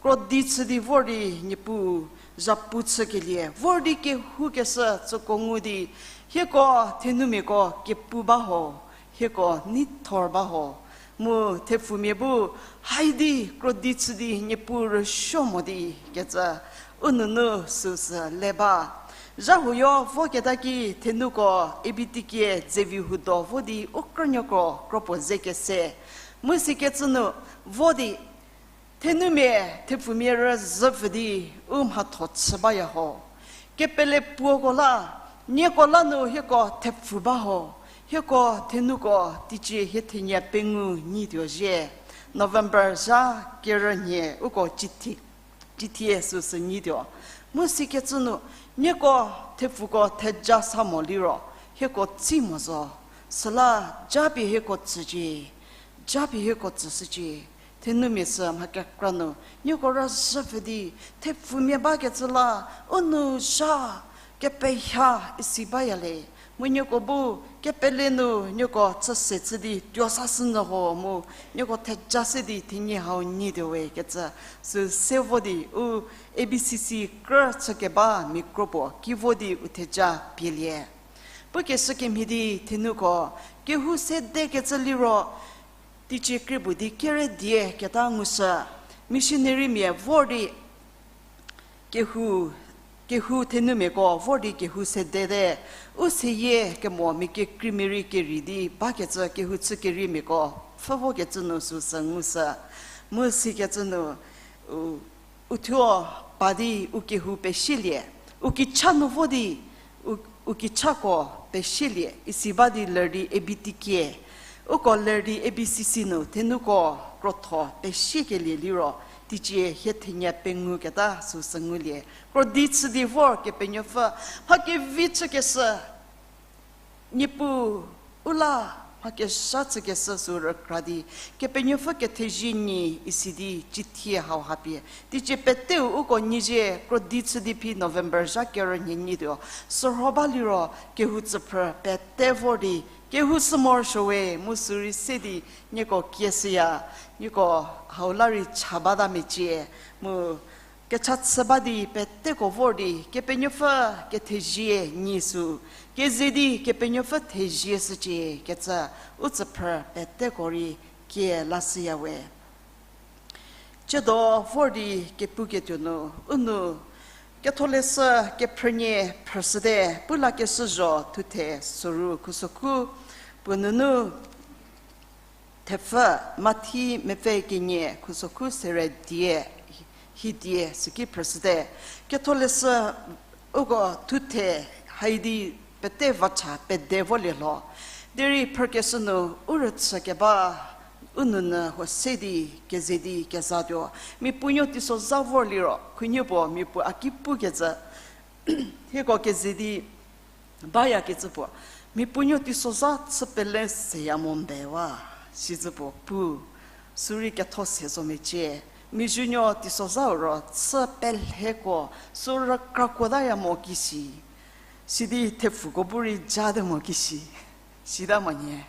Krodi chü di vor di Niepuu zhapu chükelie vor di kehoukeshü tsüko ngu di, hieko thenumiako kepu ba ho, hieko neithor ba ho, mu thepfumia bu haidi krodi chü di Niepuu rüsuo mo di kecü u nunu süsü le ba. Zhahuoyo voketa ki thenuko A B T K dzevi hudo vo di u krünuoko kro puo ze kese. Mu sikecü nu vo di thenumia thepfumia rüzhüpfü di u mhatho chü baya ho. Kepele puoko la, nieko la nu hieko thepfu ba ho, hieko thenuko teicie hie thenie pengou nyituo zhie. November zha kerü nhie uko cithi, cithie süsü nyituo. Mu sikecü nu, nieko thepfuko theja sa mo liro, hieko tsi mo zo. Süla japie hieko tsücie, japie hieko tsüshücie. Thenumia sü mha kekra nu nieko rüzhüpfü di thepfumia bakecü la, u nu zha kepeha isi baya le. Mu nieko bu kepele nu nieko chüse chü di tuo sashü nyü ho mu nieko theja se di thenie hau nyituo we kecü, sü se vo di u A B C C krü chükeba mia kro puo ki vo di u theja pielie. Pukeshü kemhie di thenuko kehou sedekecü liro, teicie krie puo di kere die keta ngushü, missionarymia vor di kehou, kehou thenumiako vor di kehou sedete, u seyie kemo mia kekreimia rei kerei di bakecü kehou chü keriemiako pfhü vokecü nu süsü ngushü. Mu sikecü nu, u, uthuo pa di u kehou pesielie, u kicha nu vo di, u, u kichako pesielie isi ba di ler di A B T K, uko ler di A B C C nu thenuko krotho pesiekelie liro, teicie hie thenie pengou keta süsü ngulie. Krodi chü di vor Kepenuopfü mha kevi chükeshü, Niepuu u la mha kezha chükeshü sü rükra di, Kepenuopfü kethezie nyi isi di cithie hau hapie teicie peteu uko nyizhie krodi chü di phi November zha kerü nhie nyituo. Sürho ba liro kehou tsüphrü pete vor di kehou sü morosuo we mu sürei se di nieko kieshüya, nieko hau la rei cha bata mecie, mu kecha chü ba di peteko vor di Kepenuopfü kethezie nyi sü, keze di Kepenuopfü thezie shücie kecü u tsüphrü peteko rei kie lashüya we. Tsiedo vor di kepuketuo nu, u nu Ketholeshü kephrünie phrüshüte, pu lakeshü zho thuthe soru khusokhu puo nunu thepfü, Mathi mepfü kenie khusokhu sere die, hidie süki phrüshüte. Ketholeshü uko thuthe haidi pete vacha pede volie lho. Derei phrükeshü nu u rüchü keba u nounyü huo se di keze di kezatuo. Mia puonuo teisozha vor liro khunuo puo mia puo a ki pukecü, hieko keze di bayakecü puo, mia puonuo teisozha chü pele seya mo nde wa, sicü puo pu. Sürei ketho se zo mecie. Mia zuonuo teisozha-u ro chü pelheko sü rükrakuotaya mo kisi. Sidi thepfuko bu rei jate mo kisi. Sita mo nie.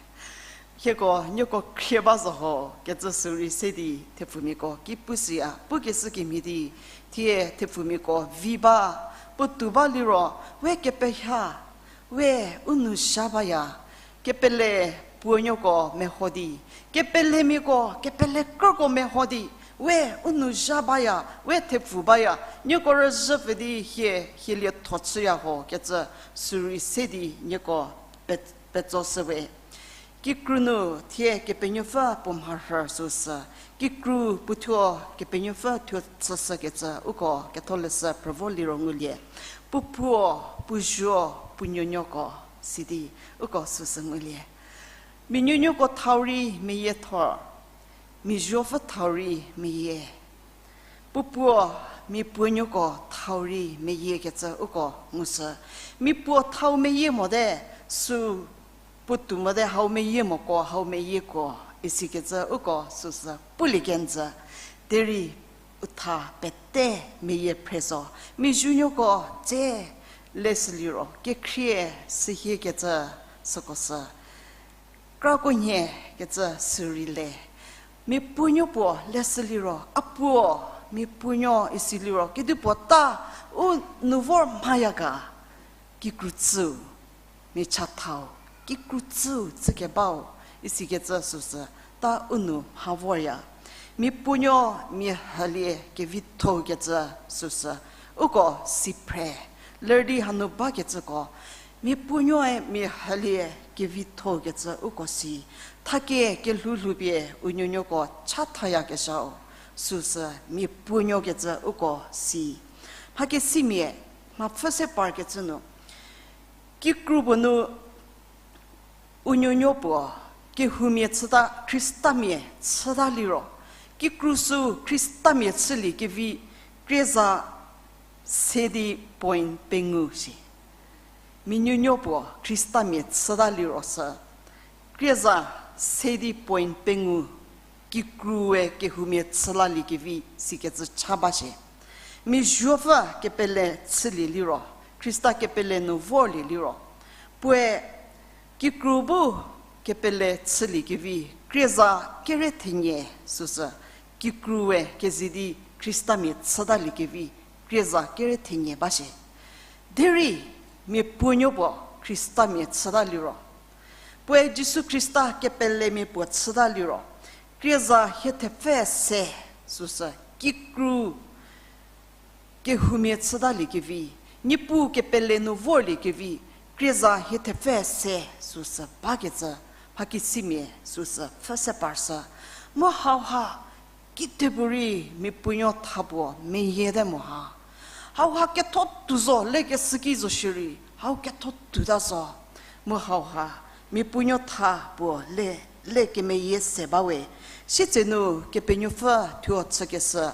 Hieko nieko khrie ba zo ho kecü sürei se di thepfumiako ki pushüya, pukeshü kemhie di, thie thepfumiako vi ba, puotou ba liro, we kepeha, we u nou zha baya, kepele puonuoko meho di, kepelemiako, kepele krüko meho di, we u nou zha baya, we thepfu baya, nieko rüzhü pfü di hie, hie lietho chüya ho kecü sürei se di nieko pe-, petso shüwe. Kikru nu thie Kepenuopfü puo mharhü süsü, kikru puothuo Kepenuopfü thuo chüshükecü uko Ketholeshü phrü vo liro ngulie. Puo puo, puo zuo, puo nuonuoko, sidi uko süsü ngulie. Mia nuonuoko thau rei meyie thor, mia zuopfü thau rei meyie. Puo puo, mia puonuoko thau rei meyiekecü uko ngushü. Mia puo thau meyie mote, sü puotou mote hau meyie moko, hau meyieko, isikecü uko süsü pulie kenjü. Derei u tha pete meyie phre zo. Mia zunuoko tse leshü liro, kekhrie sühiekecü süko sü. Krako nhie kecü sürei le. Mia puonuo puo leshü liro, a puo, mia puonuo isi liro, kedipuo ta u nou vor mhaya ga, kikru tsüu, mia chathau, kikru tsüu chükebau, isikecü süsü, ta u nou mha vorya. Mia puonuo mia hülie kevithokecü süsü, uko si phre, ler di hanu bakecüko, mia puonuoe mia hülie kevithokecü uko si, thakie kelhou lhoupie u nuonuoko chathayakezhau, süsü mia puonuokecü uko si. Mhakesimia, mhapfhü se parkecü nu, kikru puo nu u nuonuo puo kehoumia chüta, Khristamia chüta liro, kikru sü Khristamia chülie kevi krieza se di point pengou shi. Mia nuonuo puo Khristamia chüta liro sü, krieza se di point pengou kikrue kehoumia chülaliekevi sikecü cha ba shie. Mia zuopfü kepele chülie liro, Khrista kepele nu vorlie liro, puoe kikru bu kepele chüliekevi krieza kere thenie süsü, kikrue keze di Khristamia chütaliekevi krieza kere thenie ba shie. Derei mia puonuo puo Khristamia chüta liro, puoe Jisu Khrista kepelemia puo chüta liro, krieza hie thepfü se süsü, kikru kehoumia chütaliekevi, Niepuu kepele nu vorliekevi, krieza hie thepfü se süsü bakecü, mhakesimia süsü pfhü se parshü. Mu hauha, kidepuorei mia puonuo tha puo meyiete mo ha. Hauha ketho tuo zo lekeshüki zo shierei, hau ketho tuota zo. Mu hauha, mia puonuo tha puo le, le kemeyie se bawe. Sitse nu Kepenuopfü thuo chükeshü,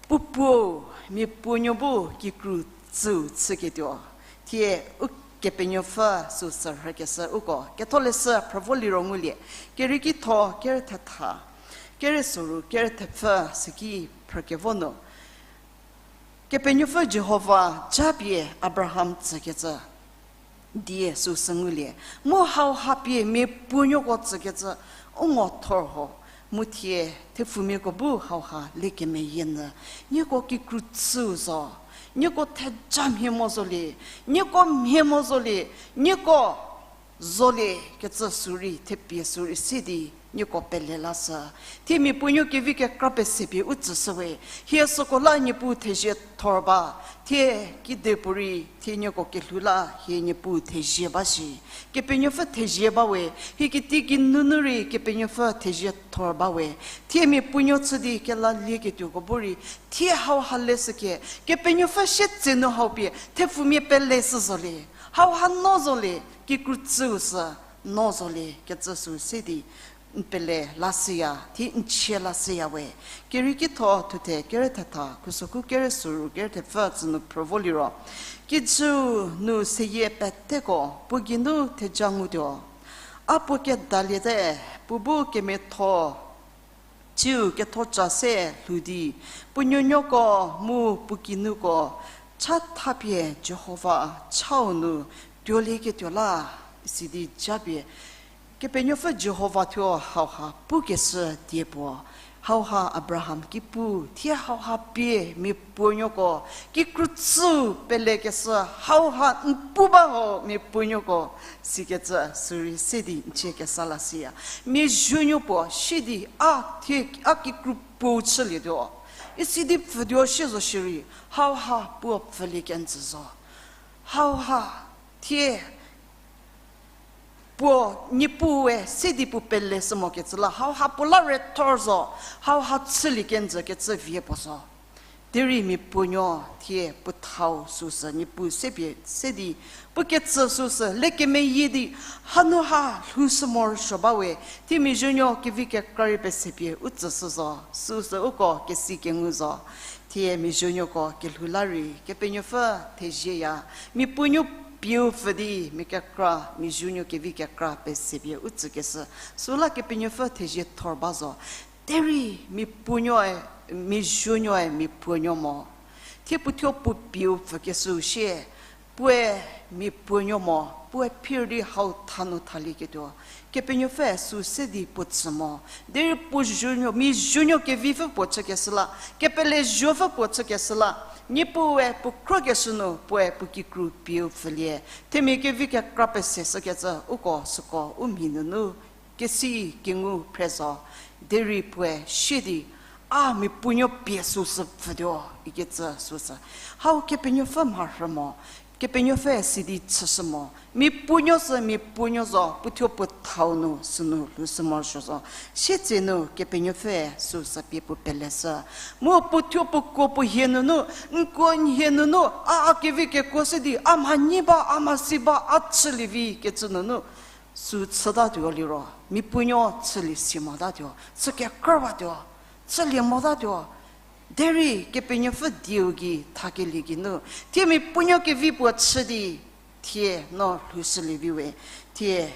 puo puo, mia puonuo bu kikru tsüu chüketuo. Thie Ukepenuopfü süsü rhükeshü uko Ketholeshü phrü vo liro ngulie, kerieki tho kere thetha, kere soru kere thepfü süki phrükevo nu, Kepenuopfü Jihova japie Abraham tsükecü die süsü ngulie. Mu hauha pie mia puonuoko tsükecü u ngo thor ho, mu thie thepfumiako bu hauha le kemeyie nyü, nieko kikru tsüu zo, nieko theja mhie mo zolie, nieko mhie mo zolie, nieko zolie kecü sürei, thepie sürei se di nieko pele lashü. Thie mia puonuo kevi kekra pese pie u tsüshüwe. Hie süko la Niepuu thezie thor ba. Thie kidepuorei, thie nieko kelhou la hie Niepuu thezie ba shi. Kepenuopfü thezie bawe. Hie kitiekinu nu rei Kepenuopfü thezie thor bawe. Thie mia puonuo chü di kelalieketuoko bu rei, thie hauha leshüke, Kepenuopfü sietsenu hau pie thepfumia pele shü zolie. Hauha no zolie, kikru tsüu sü no zolie kecü sü se di n pele lashüya, thie n chie lashüya we. Kerieki tho thuthe kere thetha, khusoku kere soru kere thepfü tsü nu phrü vo liro, kijüu nu seyie peteko puo geinu theja ngutuo. A puo kedaliete, puo bu kemiatho ciu kethoca se lhou di, puo nuonuoko mu puo kinuko chathapie Jihova chau nu tuolieketuo la, sidi japie Kepenuopfü Jihova thuo hauha pukeshü die puo, hauha Abraham ki pu, thie hauha pie mia puonuoko kikru tsü pelekeshü, hauha n pu ba ho mia puonuoko, sikecü sürei se di n chie kesa la siya. Mia zuonuo puo sie di a thie a kikru puou chülietuo, isi di pfütuo sie zo shierei, hauha puo pfülie kenjü zo. Hauha thie puo Niepuue se di puo pele sü mokecü la, hauha puo la rethor zo, hauha chülie kenjü kecü vie puo zo. Derei mia puonuo thie puo thau süsü Niepuu se pie se di puo ketsü süsü le kemeyie di, hanu ha lhoushü morosuo ba we, thie mia zuonuo kevi kekra rei pesepie u tsüshü zo, süsü uko kesi kengu zo. Thie mia zuonuoko kelhou la rei Kepenuopfü thezieya, mia puonuo pieu pfü di mia kekra, mia zuonuo kevi kekra pesepie u tsükeshü, süla Kepenuopfü thezie thor ba zo. Derei mia puonuoe, mia zuonuoe mia puonuo mo. Thie puo thuo puo pieu pfükeshüu sie, puoe mia puonuo mo, puoe phir di hau thanu thalieketuo. Kepenuopfüe sü se di puo tsü mo. Derei puo zuonuo, mia zuonuo kevipfü puo chükeshü la, kepele zuopfü puo chükeshü la, Niepuue puo khrokeshü nu puoe puo kikru pieu pfülie. Themia kevi kekra peseshükecü uko süko u mhi nunu kesi kengu phre zo. Derei puoe sie di, a mia puonuo pie süsü pfütuo ikecü süsü. Hau Kepenuopfü mharhü mo, Kepenuopfü sidi chüshü mo. Mia puonuo sü mia puonuo zo, puo thuo puo thau nu sünu lhoushü morosuo zo. Sietsenu Kepenuopfüe süsü pie puo peleshü. Mu puo thuo puo kuo puo hie nunu, n kuo n hie nunu, a, a kevi kekuo se di, a mhanyi ba, a mhasi ba, a chülievi kecü nunu, sü chütatuo liro, mia puonuo chülie si motatuo, chü kekrü batuo, chülie motatuo. Derei Kepenuopfü dieu gei thakelie geinu, thie mia puonuo kevi puo chü di, thie no lhoushülievi we, thie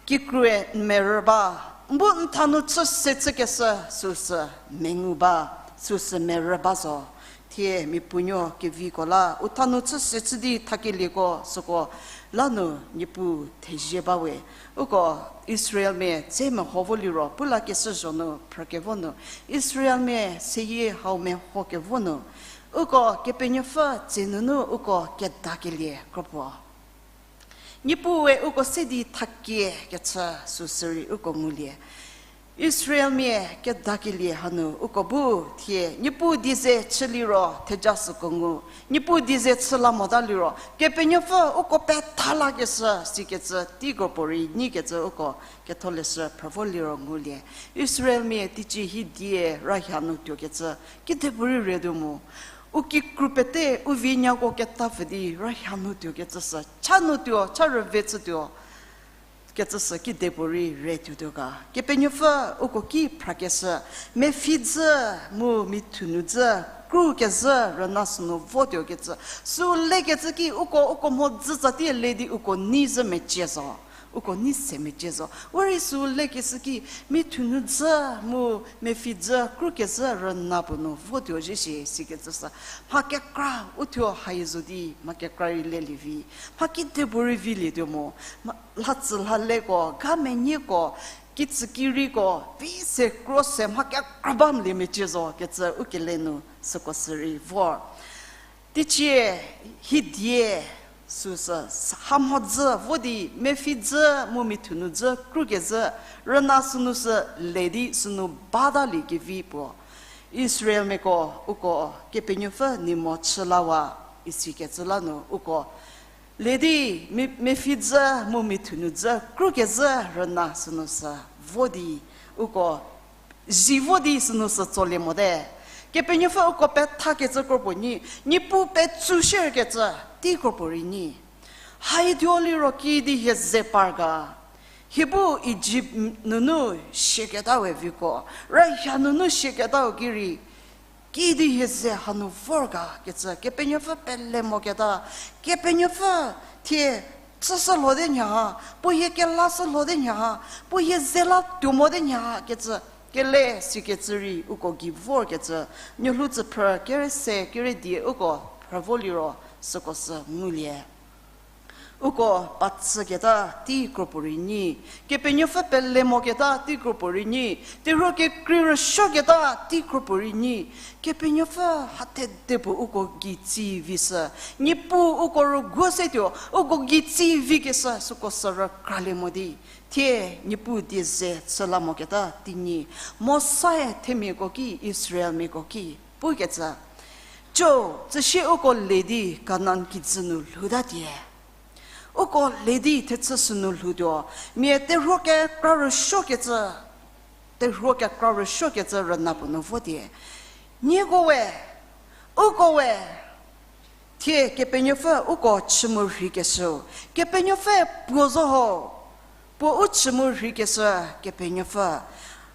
kikrue n merü ba, n bu n thanu chü se chükeshü süsü mengu ba, süsü merü ba zo. Thie mia puonuo keviko la u thanu chü se chü di thakelieko süko lanu Niepuu thezie ba we. Uko Israelmia tse meho vo liro, pu lakeshü zho nu phrükevo nu, Israelmia seyie hau mehokevo nu, uko Kepenuopfü tse nunu uko kedakelie kropuo. Niepuue uko se di thakie kechü süsürei uko ngulie. Israelmia kedakelie hanu uko bu thie, Niepuu die ze chü liro theja süko ngu, Niepuu die ze chü la mota liro, Kepenuopfü uko petha lakeshü sikecü teiko puorei nyikecü uko Ketholeshü phrü vo liro ngulie. Israelmia teicie hidie rahia nu tuokecü, kidepuorei retuo mu. U kikru pete, u vinyako ketapfü di rahia nu tuokecü sü, cha nu tuo, cha rüve chütuo kecü sü kidepuorei retuotuo ga. Kepenuopfü uko ki phrakeshü, mepfhi dzü mu mithu nu dzü, kru kezhü rüna sünu votuo kecü. Sü lekecü ki uko, uko mhodzü tsatie le di uko nei zhü mecie zo. Uko nei se mecie zo. Uerei sü lekeshü ki mithu nu dzü mu mepfhi dzü, kru kezhü rüna puo nu votuo zhie shie sikecü sü. Mha kekra uthuo haie zo di, mha kekra rei lelie vi. Mha kidepuorei vilietuo mo. Mha, lhatsü lhaleko, ga menyiko, kitsükiriko, vi se kro se mha kekra ba mlie mecie zo kecü u kele nu süko sürei vor. Teicie hidie süsü, ha mhodzü vo di, mepfhi dzü mu mithu nu dzü, kru kezhü, rüna sünu sü le di sünu batalie kevi puo. Israelmiako uko Kepenuopfü nei mo chü lawa isikecü la nu uko le di, mi-, mepfhi dzü mu mithu nu dzü, kru kezhü rüna sünu sü vo di, uko zi vo di sünu sü tsolie mote. Kepenuopfü uko pethakecü kropuo nyi, Niepuu petsu shierkecü tei kropuo rei nyi. Haituo liro kiüdi hie ze par ga. Hie bu Ijipt nunu siaketa we viko, rühia nunu siaketa u ki rei, kiüdi hie ze hanu vor ga kecü Kepenuopfü pele moketa, Kepenuopfü thie chüshü lhote nya ha, puo hie kelashü lhote nya ha, puo hie ze la tuo mote nya ha kecü, kele sikecü rei uko gei vorkecü, Nuolhou tsüphrü kere se kere die uko phrü vo liro süko sü ngulie. Uko patsüketa tei kropuo rei nyi, Kepenuopfü pele moketa tei kropuo rei nyi, terhuo kekrei rüsuoketa tei kropuo rei nyi, Kepenuopfü hathe depuo uko gei tsi vi sü, Niepuu uko rüguo se tuo, uko gei tsi vi kesü süko sü rükralie mo di, thie Niepuu die ze chü la moketa tei nyi. Mosae themiako ki, Israelmiako ki pukecü, co, tsüsie uko le di Kanan kijü nu lhouta tie. Uko le di thechü sünu lhoutuo, mia terhuo kekra rüsuokecü, terhuo kekra rüsuokecü rüna puo nu vo tie. Nieko we, uko we, thie Kepenuopfü uko chü mu rheikeshüu, Kepenuopfü puo zo ho, puo u chü mu rheikeshü Kepenuopfü,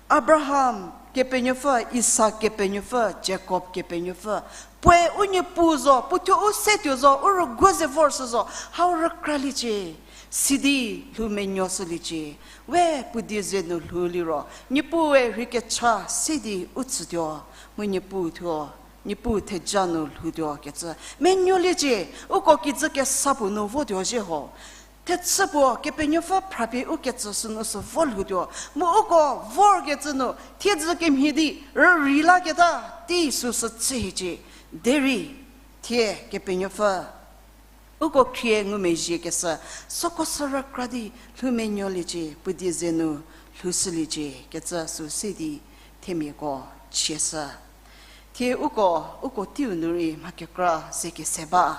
Abraham Kepenuopfü, Isak Kepenuopfü, Jakob Kepenuopfü, puoe u Niepuu zo, puo thuo u se tuo zo, u rüguo ze vor shü zo, hau rükraliecie, sidi lhou menuo shüliecie. We puo die ze nu lhou liro, Niepuue rheikecha se di u tsütuo, mu Niepuu thuo, Niepuu theja nu lhoutuo kecü menuoliecie. Uko kijü kesa puo nu votuo zhie ho. Thechü puo Kepenuopfü phrapie u kecü sünu sü vo lhoutuo, mu uko vorkecü nu thiedzü kemhie di rürei laketa tei süsü chü hiecie. Derei thie Kepenuopfü uko khrie ngumezhie kesü, süko sü rükra di lhou menuoliecie, puo die ze nu lhoushüliecie kecü sü se di themiako chieshü. Thie uko, uko teiu nu rei mha kekra ze kese ba.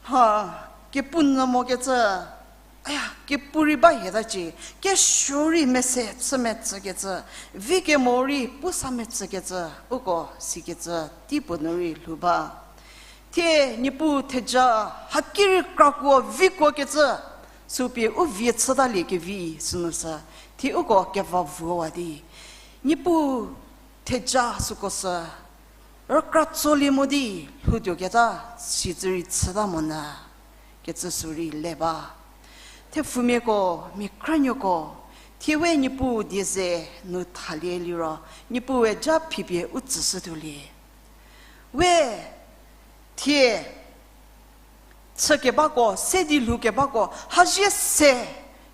Mha kepu nyü mokecü, aya, kepu rei ba hietacie, kesuo rei mese chü metsükecü, vi kemo rei pusa metsükecü, uko sikecü tei puo nu rei lhou ba. Thie Niepuu theja haki rei krakuo vikuokecü, sü pie u vie chütalie kevi sünu sü, thie uko keva vuowa di, Niepuu theja süko sü rükra tsolie mo di lhoutuoketa, sicü rei chüta monyü kecü sü rei le ba. Thepfumiako, mia khrünuoko, thie we Niepuu die ze nu thalie liro, Niepuue ja phipie u tsüshütuolie. We thie chükebako, se di lhoukebako, hazie se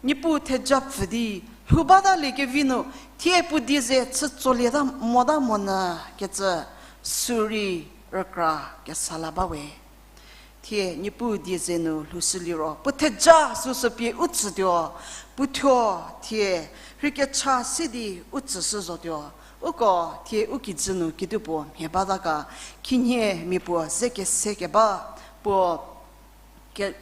Niepuu theja pfü di lhou batalie kevi nu, thie puo die ze chü tsolieta mota monyü kecü sü rei rükra kesa la ba we. Thie Niepuu die ze nu lhoushü liro, puo theja süsü pie u tsütuo, puo thuo thie rheikecha se di u tsüshü zotuo. Uko thie u kijü nu kedipuo mhie bata ga, khinhie mia puo ze kese keba, puo ke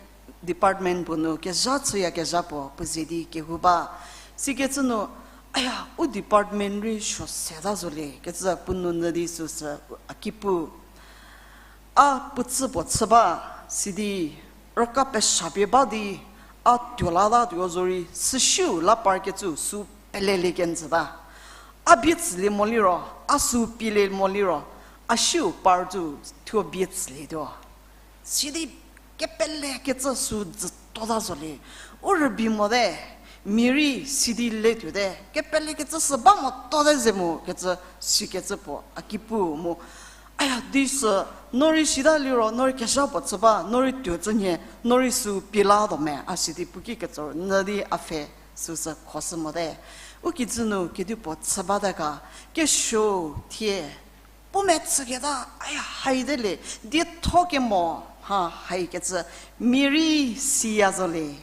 department puo nu kezha chüyakezha puo puo ze di kehou ba. Sikecü nu, aya, u department rei suo seta zolie kecü puo nu nyü di süsü a ki pu. A puo tsü puo chü ba, sidi rüka pesha pie ba di, a tuo latatuo zorei süsiu la parkecü sü pelelie kenjüta. A bie tsülie mo liro, a sü pielie mo liro, a siu par cü thuo bie tsülietuo. Sidi kepelekecü sü dzütota zolie. U rübei mote, mia rei sidi letuote, kepelekecü sü ba motote ze mu kecü sikecü puo a ki pu mu. Aya, di sü, no rei sita liro, no rei kezha puo chü ba, no rei tuo cü nhie, no rei sü pie latuo me, a sidi puo ki ketsor nyü di a pfhe süsü khoshü mote. U kijü nu kedipuo chü bata ga, kesuo thie puo metsüketa, aya, haite le, dietho kemo mha haikecü, mia rei siya zolie,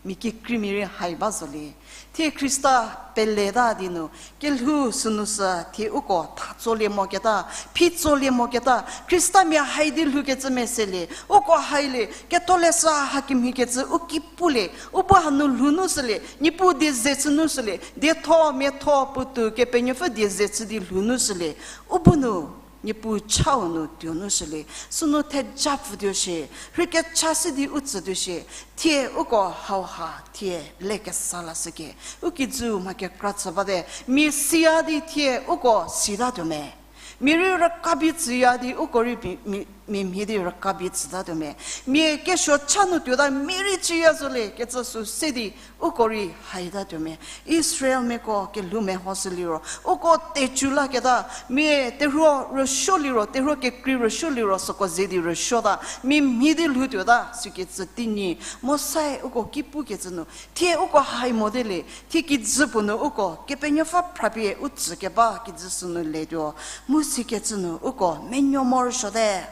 mia kekreimia rei hai ba zolie. Thie Khrista peleta di nu, kelhou sünu sü thie uko tha tsolie moketa, phi tsolie moketa, Khristamia hai di lhoukecü meselie, uko hailie, ketholeshü hakemhiekecü u ki pulie, u bu hanu lhou nu shülie, Niepuu die ze chü nu shülie, dietho miatho puotou Kepenuopfü die ze chü di lhou nu shülie, u bu nu Niepuu chau nu tuo nu shülie, sünu theja pfütuo shie, rheikecha se di u tsütuo shie, thie uko hauha thie lekesa lashüke, u kijü mha kekra chü bate, mia siya di thie uko sitatuo me. Mia rei rüka bie tsüya di uko rei mia, mia mia mhie di rükabie tsütatuo me. Mia kesuo cha nu tuota mia rei ciya zo le kecü sü se di uko rei haitatuo me. Israelmiako kelhou mehoshü liro, uko tecu laketa, mia terhuo rüsuo liro, terhuo kekrei rüsuo liro, süko ze di rüsuota, mia mhie di lhou tuota, sükecü teinyi, Mosae uko ki pukecü nu, thie uko hai mote le, thie kijü puo nu uko, Kepenuopfü phrapie u tsükeba kijü sünu letuo, mu sikecü nu uko, menuo morosuote.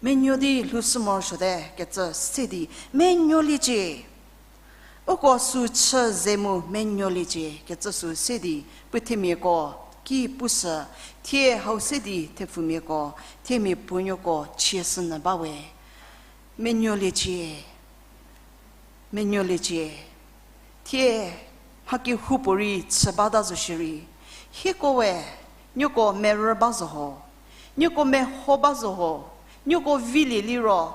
Menuo di lhoushü morosuote kecü se di menuoliecie. Uko sü chü ze mu menuoliecie kecü sü se di puo themiako ki pushü, thie hau se di thepfumiako, themia puonuoko chieshünyü ba we. Menuoliecie. Menuoliecie. Thie mha kehoupuorei chü bata zo shierei, hieko we, nieko merü ba zo ho, nieko meho ba zo ho, nieko vilie liro,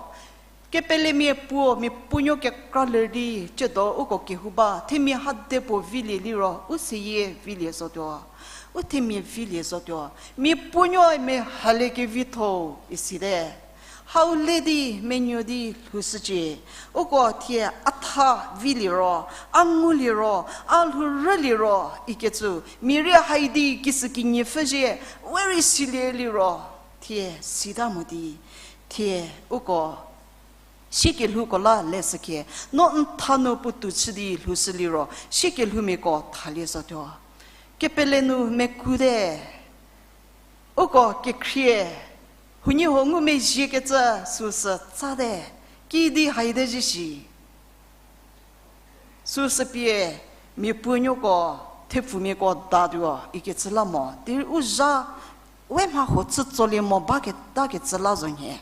kepelemia puo mia puonuo kekra ler di, ciedo uko kehou ba, themia hade puo vilie liro, u seyie vilie zotuo, u themia vilie zotuo, mia puonuoe mia halie kevitho-u isite. Hau le di menuo di lhoushücie. Uko thie a tha vilie ro, a ngulie ro, a lhourülie ro ikecü, mia rei hai di kisükinyi pfhüzie, we rei silie liro, thie sita mo di, thie uko siekelhouko la leshükhie, no n tha nu puotou chü di lhoushü liro, siekelhoumiako thalie zotuo. Kepele nu mekute, uko kekhrie, huoniehuo ngumezhiekecü süsü tsate, kidi haite zhie shi. Süsü pie, mia puonuoko, thepfumiako datuo ikecü la mo, derei u zha, we mha huo chü tsolie mo baketakecü la zo nhie.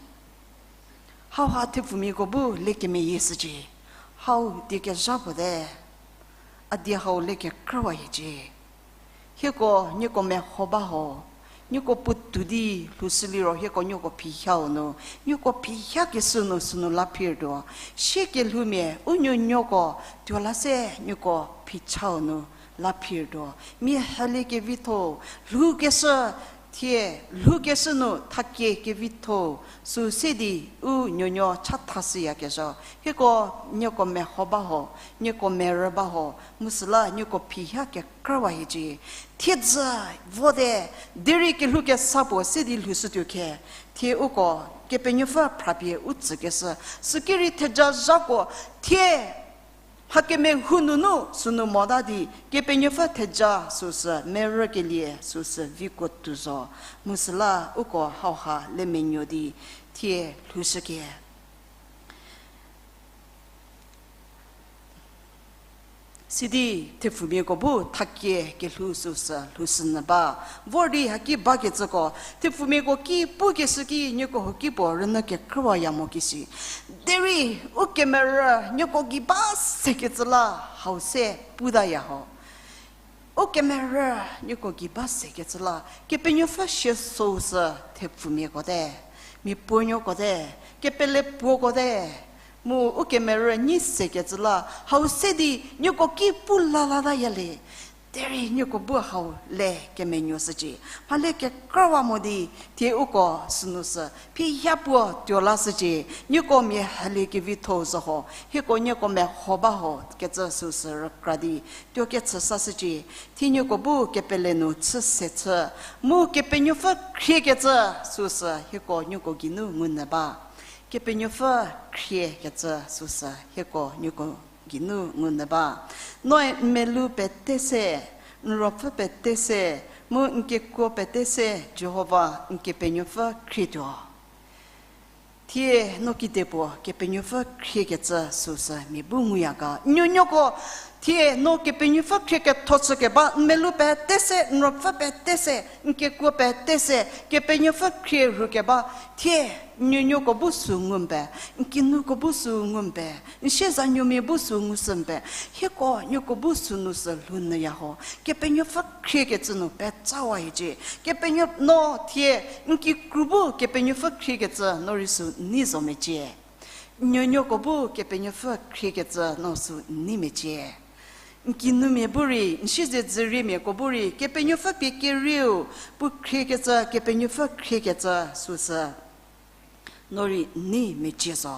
Hauha thepfumiako bu lekemeyie shücie, hau die kezha puote, a die hau lekekrüwa hiecie. Hieko nieko meho ba ho, nieko puotou di lhoushü liro hieko nieko phiha-u nu, nieko phiha keshü nu sünu la phirtuo. Siekelhoumia u nuonuoko tuo la se nieko phichau nu la phirtuo. Mia halie kevitho, lhoukeshü, thie lhoukeshü nu thakie kevitho, sü se di u nuonuo chathashüyakezha. Hieko nieko meho ba ho, nieko merü ba ho, mu süla nieko phiha kekrüwa hiecie. Thiedzü vote, derei kelhou kesa puo se di lhoushütuo khe, thie uko Kepenuopfü phrapie u tsükeshü, süki rei theja zhakuo, thie mha kemehou nunu sünu mota di, Kepenuopfü theja süsü merükelie süsü vikuo tuo zo, mu süla uko hauha le menuo di, thie lhoushüke. Sidi thepfumiako bu thakie kelhou süsü lhoushünyü ba. Vor di haki bakecüko, thepfumiako ki pukeshü ki nieko huoki puo rünyü kekrüwaya mo kisi. Derei, u kemerü, nieko gei ba sekecü la, hau se putaya ho. U kemerü, nieko gei ba sekecü la, Kepenuopfü sie süsü thepfumiako te, mia puonuoko te, kepele puoko te, mu u kemerü nyi sekecü la, hau se di nieko ki pu la lataya le, derei nieko bu hau le kemenuoshücie. Mhale kekrüwa mo di, thie uko sünu sü, phiha puo tuo lashücie, nieko mia halie kevitho zo ho, hieko nieko meho ba ho, kecü süsü rükra di, tuo kechü sashücie, thie nieko bu kepele nu chü se chü, mu Kepenuopfü khriekecü süsü hieko nieko geinu ngunyü ba. Kepenuopfü khriekecü süsü hieko nieko geinu ngunyü ba. Noe n melou pete se, n ruopfü pete se, mu n kekuo pete se, Jihova n Kepenuopfü khrietuo. Thie no kedipuo Kepenuopfü khriekecü süsü mia bu nguya ga? N nuonuoko, thie no Kepenuopfü khrie ketho chükeba, n melou pete se, n ruopfü pete se, n kekuo pete se, Kepenuopfü khrie rhukeba, thie n nuonuoko bu sü ngu mbe, n kinuko bu sü ngu mbe, n siezanuomia bu sü ngushü mbe, hieko nieko bu sünu sü lhounyüya ho. Kepenuopfü khriekecü nu pecawa hiecie. Kepenuo no thie n kikru bu Kepenuopfü khriekecü no rei sü nei zo mecie. N nuonuoko bu Kepenuopfü khriekecü no sü nei mecie. N kinumia bu rei, n siezedzüriemiako bu rei, Kepenuopfü pie kerieu, puo khriekecü, Kepenuopfü khriekecü süsü no rei n nei mecie zo.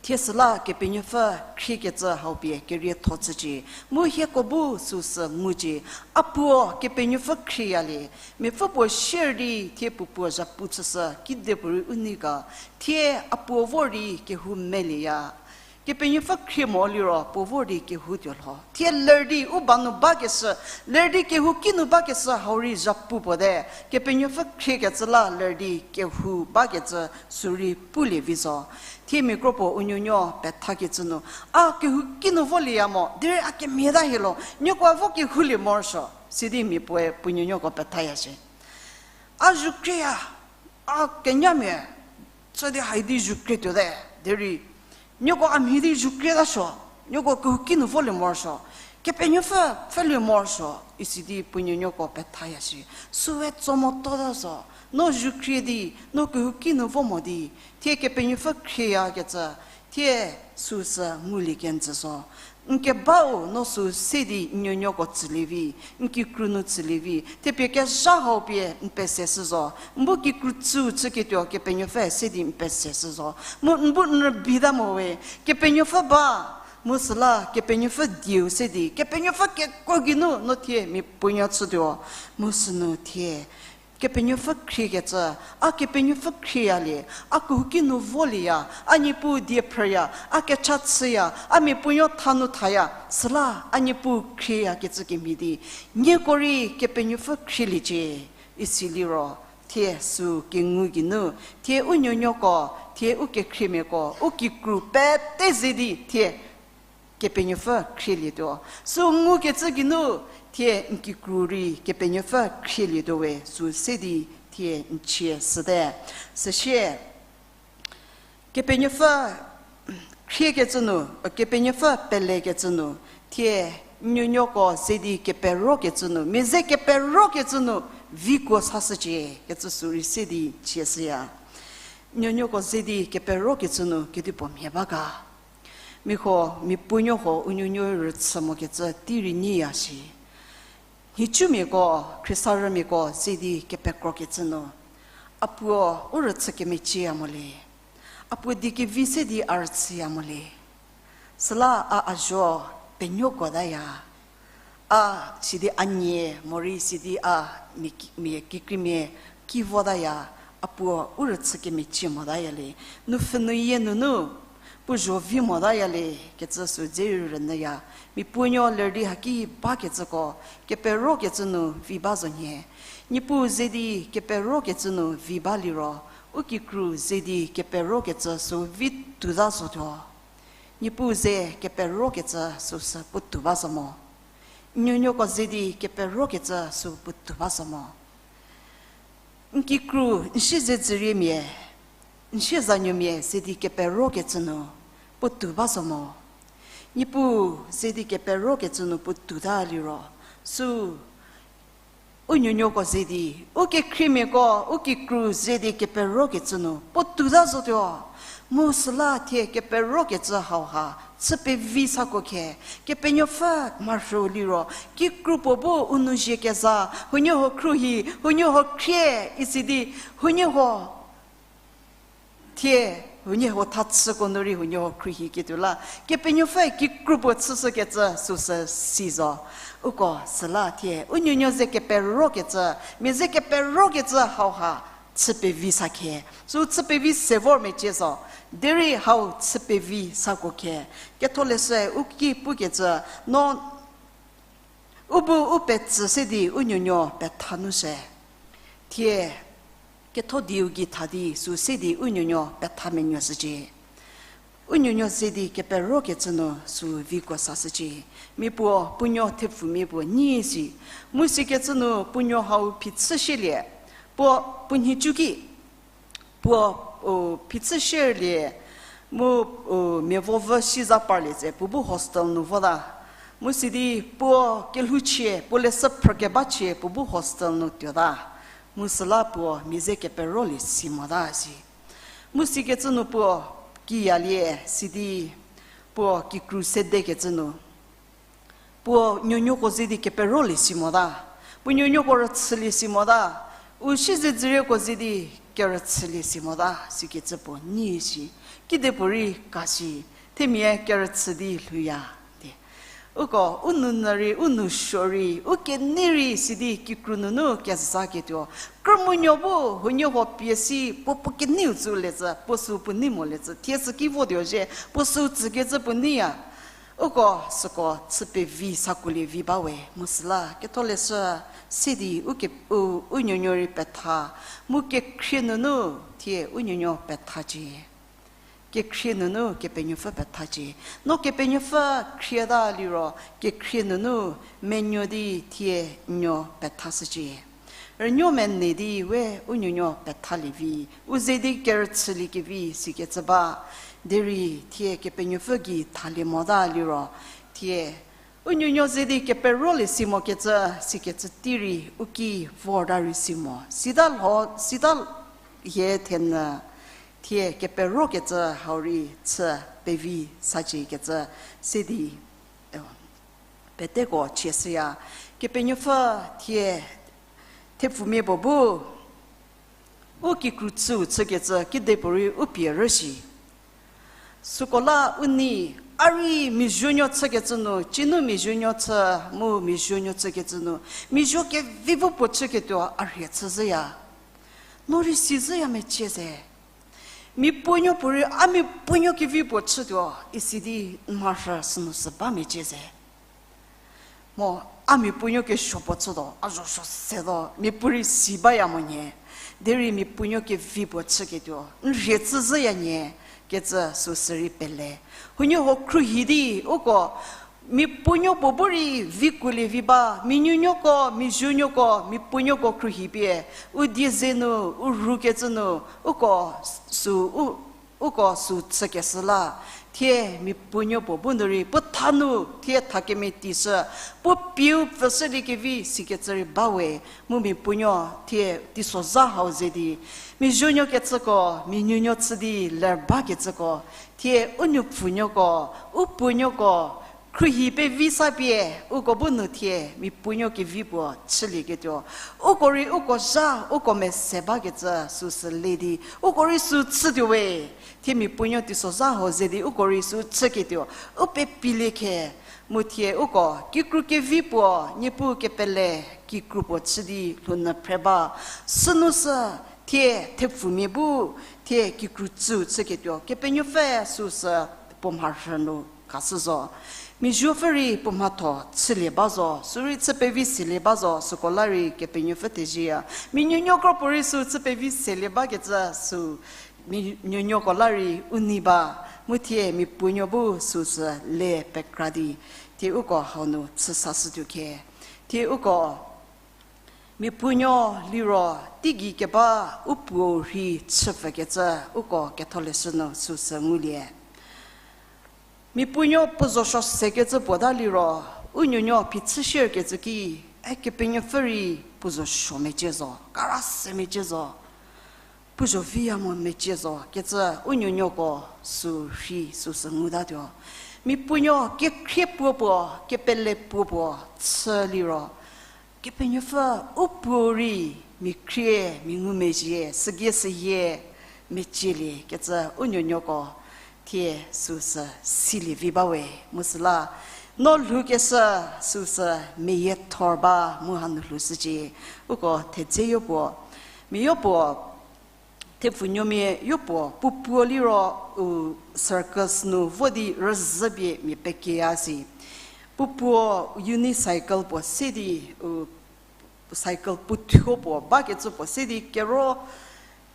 Thie süla Kepenuopfü khriekecü hau pie kerietho chücie, mu hieko bu süsü ngucie, a puo Kepenuopfü khrieyalie, miapfü puo sier di thie puo puo zhapu chüshü, kedipuorei u nei ga, thie a puo vor di kehou melieya. Kepenuopfü khrie mo liro puo vor di kehou tuo lho. Thie ler di u ba nu bakeshü, ler di kehou kinu bakeshü hau rei zhapu puo te. Kepenuopfü khriekecü la ler di kehou bakecü sürei pulie vi zo. Thie mia kro puo u nuonuo pethakecü nu, a kehou kinu volieya mo, derei a kemhie ta hielo, nieko a vo kehoulie morosuo, sidi mia puoe puo nuonuoko pethaya shie. A zukrieya, a kenyamia, chü di hai di zukrie tuote, derei nieko a mhi di zukrie ta suo, nieko kehou kinu volie morosuo, Kepenuopfü pfhülie morosuo, isi di puo nuonuoko pethaya shie. Süe tso motota zo, no zukrie di, no kehou kinu vo mo di, thie Kepenuopfü khrieyakecü, thie süsü ngulie kenjü zo. N kebau no sü se di n nuonuoko tsülie vi, n kikru nu tsülie vi, thepie kezha hau pie n pese shü zo. N bu kikru tsüu chüketuo Kepenuopfü se di n pese shü zo. Mu n bu n rübei ta mo we, Kepenuopfü ba, mu süla Kepenuopfü dieu se di, Kepenuopfü kekuo geinu no thie mia puonuo chütuo, mu sünu thie Kepenuopfü khriekecü, a Kepenuopfü khrieyalie, a kehouki nu volieya, a Niepuu die phrüya, a kecha chüya, a mia puonuo tha nu thaya, süla a Niepuu khrieyakecü kemhie di, nieko rei Kepenuopfü khrieliecie, isiliro, thie sü kengu geinu, thie u nuonuoko, thie u kekhriemiako, u kikru pete ze di thie Kepenuopfü khrielietuo. Sü ngukecü geinu, thie n kikru rei Kepenuopfü khrielietuo we, sü se di thie n chie shüte. Süsie, Kepenuopfü khriekecü nu, Kepenuopfü pelekecü nu, thie n nuonuoko ze di keperokecü nu, mia ze keperokecü nu, vikuo sashücie, kecü sü rei se di chie shüya. N nuonuoko ze di keperokecü nu kedipuo mhie ba ga. Miako, mia puonuoko u nuonuo rüchü mokecü tei rei nyiya shi. Nhicumiako, khriesarümiako ze di kepekrokecü nu, a puo u rüchü kemeciya mo le. A puo die kevi se di a rüchüya mo le. Süla a azuo penuoko taya. A sidi a nie morei sidi a mia ki-, mia kikreimia ki votaya, a puo u rüchü kemecie motaya le, nupfhü nuyie nunu puo zho vi motaya le, kecü sü dze rünyüya. Mia puonuo ler di haki bakecüko, keperokecü nu vi ba zo nhie. Niepuu ze di keperokecü nu vi ba liro, u kikru ze di keperokecü sü vi tuota zotuo. Niepuu ze keperokecü süsü puotou ba zo mo. N nuonuoko ze di keperokecü sü puotou ba zo mo. N kikru, n siezedzüriemia, n siezanuomia ze di keperokecü nu puotou ba zo mo. Niepuu ze di keperokecü nu puotouta liro, sü u nuonuoko ze di, u kekhriemiako, u kikru ze di keperokecü nu puotouta zotuo. Mu süla thie keperokecü hauha chü pevi sako khe, Kepenuopfü mharhüu liro, kikru puo bu u nou zie kezha, huoniehuo khruohi, huoniehuo khrie, isidi, huoniehuo thie, huoniehuo thachüko nu rei huoniehuo khruohi ketuo la, Kepenuopfü kikru puo chüshükecü süsü si zo. Uko süla thie u nuonuo ze keperokecü, mia ze keperokecü hauha chü pevi sa khe, sü chü pevi se vor mecie zo, derei hau chü pevi sako khe, Ketholeshüe u ki pukecü, no u bu u petsü se di u nuonuo petha nu shü. Thie ketho dieu gei tha di sü se di u nuonuo petha menuoshücie. U nuonuo ze di keperokecü nu sü vikuo sashücie. Mia puo, puo nuo thepfumia puo nyi si. Mu sikecü nu puo nuo hau phichü shielie. Puo, puo nhicu ki puo, u, phichü shielie, mu, u, mia vovü siza parlie tse, puo bu hostel nu vota. Mu sidi puo kelhouchie, puo leshü phrükebachie, puo bu hostel nu tuota. Mu süla puo mia ze keperolie si mota si. Mu sikecü nu puo kiyalie sidi puo kikru sedekecü nu puo nuonuoko ze di keperolie si mota. Puo nuonuoko rüchülie si mota. U siezedzürieko ze di kerüchülie si mota, sikecü puo nei shi. Kidepuorei ka shi, themia kerüchü di lhouya. Di uko, u nounyü rei, u nousuo rei, u kenei rei sidi kikru nunu kezaketuo. Krünuonuo bu, huoniehuo pie si, puo puo keneiu tsüliecü, puo süu puo nei molie tsü, thie süki votuo zhie, puo süu tsükecü puo neiya. Uko süko chü pevi sakuolie vi ba we, mu süla, ketholeshü, sidi u ke, u, u nuonuo rei petha, mu kekhrie nunu, thie u nuonuo pethacie. Kekhrie nunu Kepenuopfü pethacie. No Kepenuopfü khrieta liro, kekhrie nunu menuo di thie nuo pethashücie. Rünuo mene di we u nuonuo pethalie vi, u ze di kerüchüliekevi sikecü ba, derei thie Kepenuopfü gei thalie mota liro, thie u nuonuo ze di keperolie si mokecü, sikecü tei rei u ki vorta rei si mo. Sita lho, sita hie thenyü, thie keperokecü hau rei chü pevi saciekecü, sidi, peteko chieshüya, Kepenuopfü thie thepfumia puo bu, u kikru tsüu chükecü kidepuorei u pie rüshi. Süko la u nei, a rei miazuonuo chükecü nu, cinu miazuonuo chü, mu miazuonuo chükecü nu, miazuo kevi bu puo chüketuo a rhie chüzhüya. No rei sizhüya mecie ze. Miapuonuo puorei a miapuonuo kevi puo chütuo, isi di n mharhü sünu sü ba mecie ze. Mo, a miapuonuo kesuo puo chütuo, a zho suo setuo, miapuorei si baya mo nyie. Derei miapuonuo kevi puo chüketuo n rhie chüzhüya nyie, kecü süu sürei pele. Huoniehuo khruohi di, uko, miapuonuo puo bu rei vikuolie vi ba, mianuonuoko, miazuonuoko, miapuonuoko khruohi pie, u die ze nu, u rukecü nu, uko süu, u, uko süu chükeshü la, thie miapuonuo puo bu nu rei puo tha nu thie tha kemeti shü, puo pieu pfüshüliekevi sikecü rei ba we, mu miapuonuo thie teisozha hau ze di, miazuonuo kechüko, mianuonuo chü di ler bakecüko, thie u nuopfunuoko, u puonuoko, khruohi pevi sa pie, uko bu nu thie miapuonuo kevi puo chülieketuo, uko rei uko zha, uko mese bakecü süu sü le di, uko rei süu chütuo we, thie miapuonuo teisozha hau ze di uko rei süu chüketuo, u pepilie khe, mu thie uko kikru kevi puo, Niepuu kepele kikru puo chü di lhounyü phre ba, sünu sü, thie thepfumia bu, thie kikru tsüu chüketuo, Kepenuopfü süu sü puo mharhü nu khashü zo. Miazuopfü rei puo mhatho chülie ba zo, sü rei chü pevi selie ba zo, süko la rei Kepenuopfü tezieya. Mianuonuo kro puo rei süu chü pevi selie bakecü süu, mianuonuoko la rei u nei ba, mu thie miapuonuo bu süu sü le pekra di, thie uko hau nu chüsashütuo khe. Thie uko miapuonuo liro teigei keba u puou rhei chüpfükecü uko ketholeshü nu süu sü ngulie. Miapuonuo puo zo suo sekecü puo ta liro, u nuonuo phichü shierkecü ki, e Kepenuopfü rei puo zo suo mecie zo, kara se mecie zo, puo zo viya mo mecie zo, kecü u nuonuoko süu rhei süu sü ngutatuo. Miapuonuo kekhrie puo puo, kepele puo puo chü liro, Kepenuopfü u puou rei mia khrie, mia ngumezhie, sügie seyie mecielie kecü u nuonuoko thie süu sü silie vi ba we, mu süla no lhoukeshü süu sü meyiethor ba mu hanu lhoushücie, uko thedze yopuo, mia yopuo, thepfunuomia yopuo, puo puo liro u circus nu vo di rüzhü pie mia pekiea si. Puo puo unicycle puo se di, u cycle puothuo puo bakecü puo se di kero,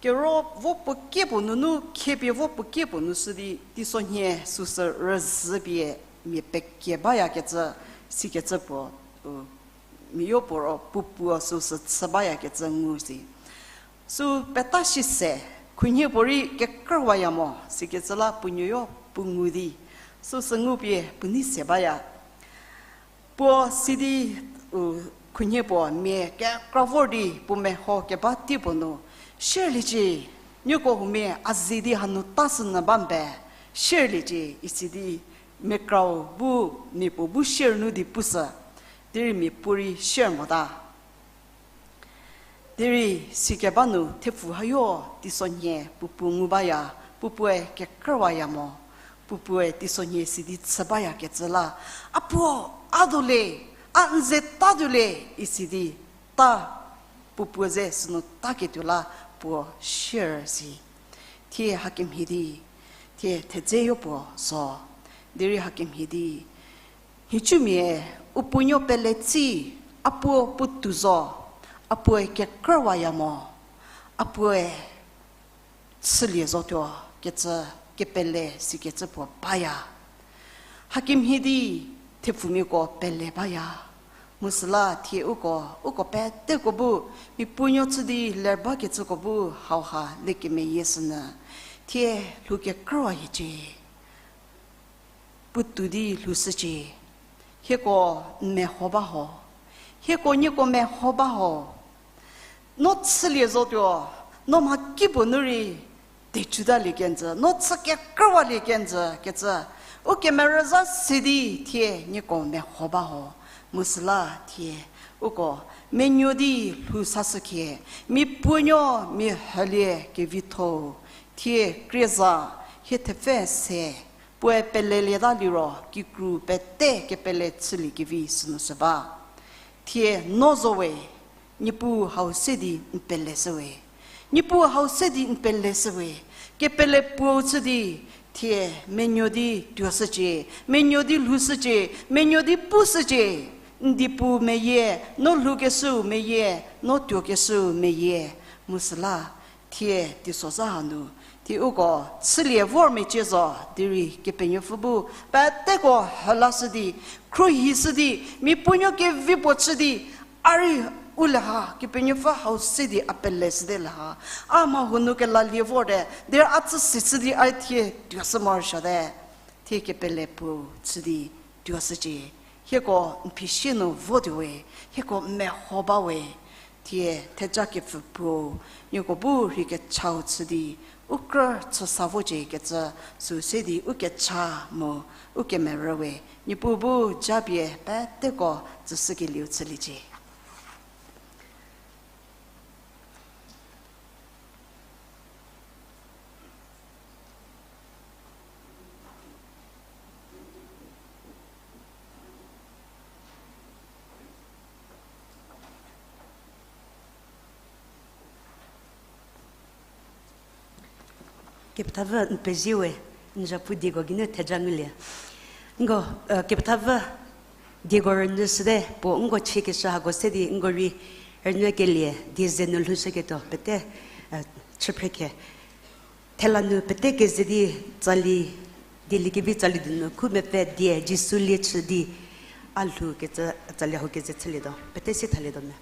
kero vo puo kie puo nunu, khiepie vo puo kie puo nu shü di, teisonhie süu sü rüzhü pie mia pekie bayakecü, sikecü puo, u, mia yopuo ro puo puo süu sü chü bayakecü ngu si. Süu peta shi se, khunhie puorei kekrüwaya mo, sikecü la puo nuoyo puo ngu di, süu sü ngupie puo nei se baya. Puo sidi, u, khunhie puo mia kekra vor di puo meho keba tei puo nu, shierliecie, nieko huomia a ze di hanu ta sünyü ba mbe, shierliecie, isi di mia krau bu, mia puo bu shier nu di pushü, derei mia puorei shier mota. Derei sikeba nu thepfu hayo teisonhie puopuo ngu baya, puopuoe kekrüwaya mo, puopuoe teisonhie sidi chü bayakecü la, a puo, a do le, a n ze ta tuo le, isidi ta, puopuo ze sünu taketuo la puo shier si. Thie hakemhie di, thie thedzeyo puo zo, derei hakemhie di, nhicumia, u puonuo pele tsi, a puo puotou zo, a puoe kekrüwaya mo, a puoe chülie zotuo kecü kepele sikecü puo baya. Hakemhie di thepfumiako pele baya. Mu süla thie uko, uko peteko bu, mia puonuo chü di ler bakecüko bu hauha lekemeyie sünyü. Thie lhou kekrüwa hiecie. Puotou di lhoushücie. Hieko n meho ba ho. Hieko nieko meho ba ho. No chülie zotuo, no mha kipuo nu rei, tecudalie kenjü, no chü kekrüwalie kenjü kecü, u kemerüzha se di thie nieko meho ba ho. Mu süla thie uko menuo di lhou sashükhie, mia puonuo mia hülie kevitho-u, thie krieza hie thepfü se, puoe pelelieta liro kikru pete kepele chüliekevi sünu sü ba. Thie no zo we, Niepuu hau se di n peleshü we. Niepuu hau se di n peleshü we. Kepele puou chü di, thie menuo di tuoshücie, menuo di lhoushücie, menuo di pushücie. N diepu meyie, no lhoukeshüu meyie, no tuokeshüu meyie. Mu süla, thie teisozha hanu, thie uko chülie vor mecie zo, derei Kepenuopfü bu peteko hülashü di, khruohishü di, mia puonuo kevi puo chü di, a rei u le ha, Kepenuopfü hau se di a peleshüte le ha. A mha hunu kelalie vorte, derei a tsü si chü di a thie tuoshü morosuote. Thie kepele puo chü di tuoshücie. Hieko n phisie nu votuo we, hieko n meho ba we. Thie theja kepfü puo, nieko bu rhei kechau chü di, u krü chü sa vocie kecü, sü se di u kecha mu u kemerü we. Niepuu bu japie peteko tsüshükelieu chüliecie. Kepethapfü n pezie we, n zapu dieko geinu theja ngulie. Nko, eh, kepethapfü dieko rünyü shüte, puo nko chiekeshü hako se di nko rei rünyükelie die ze nu lhoushüketuo pete, eh, chüphre khe. Thela nu pete keze di tsali, dieliekevi tsali donu khu mepfü die Jisu lie chü di a lhou kecü tsali hau keze chülietuo. Pete sie thalietuo me.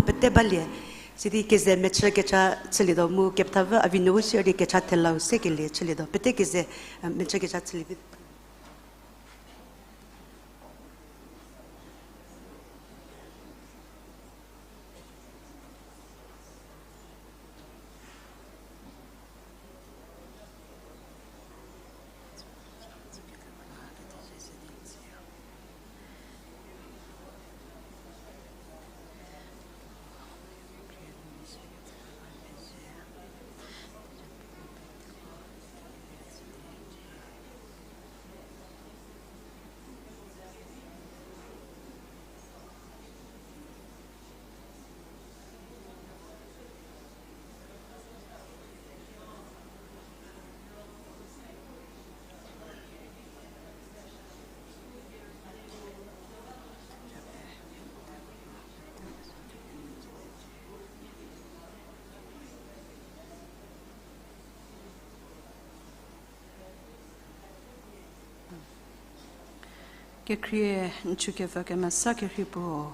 pete balie. Sidi keze mechü kecha chülietuo mu kepethapfü Avi Nuo-u sirei kecha thelau sekelie chülietuo. Pete keze, eh, mechü kecha chülie. Kekhrie n chükepfü kemesa kerhei puo,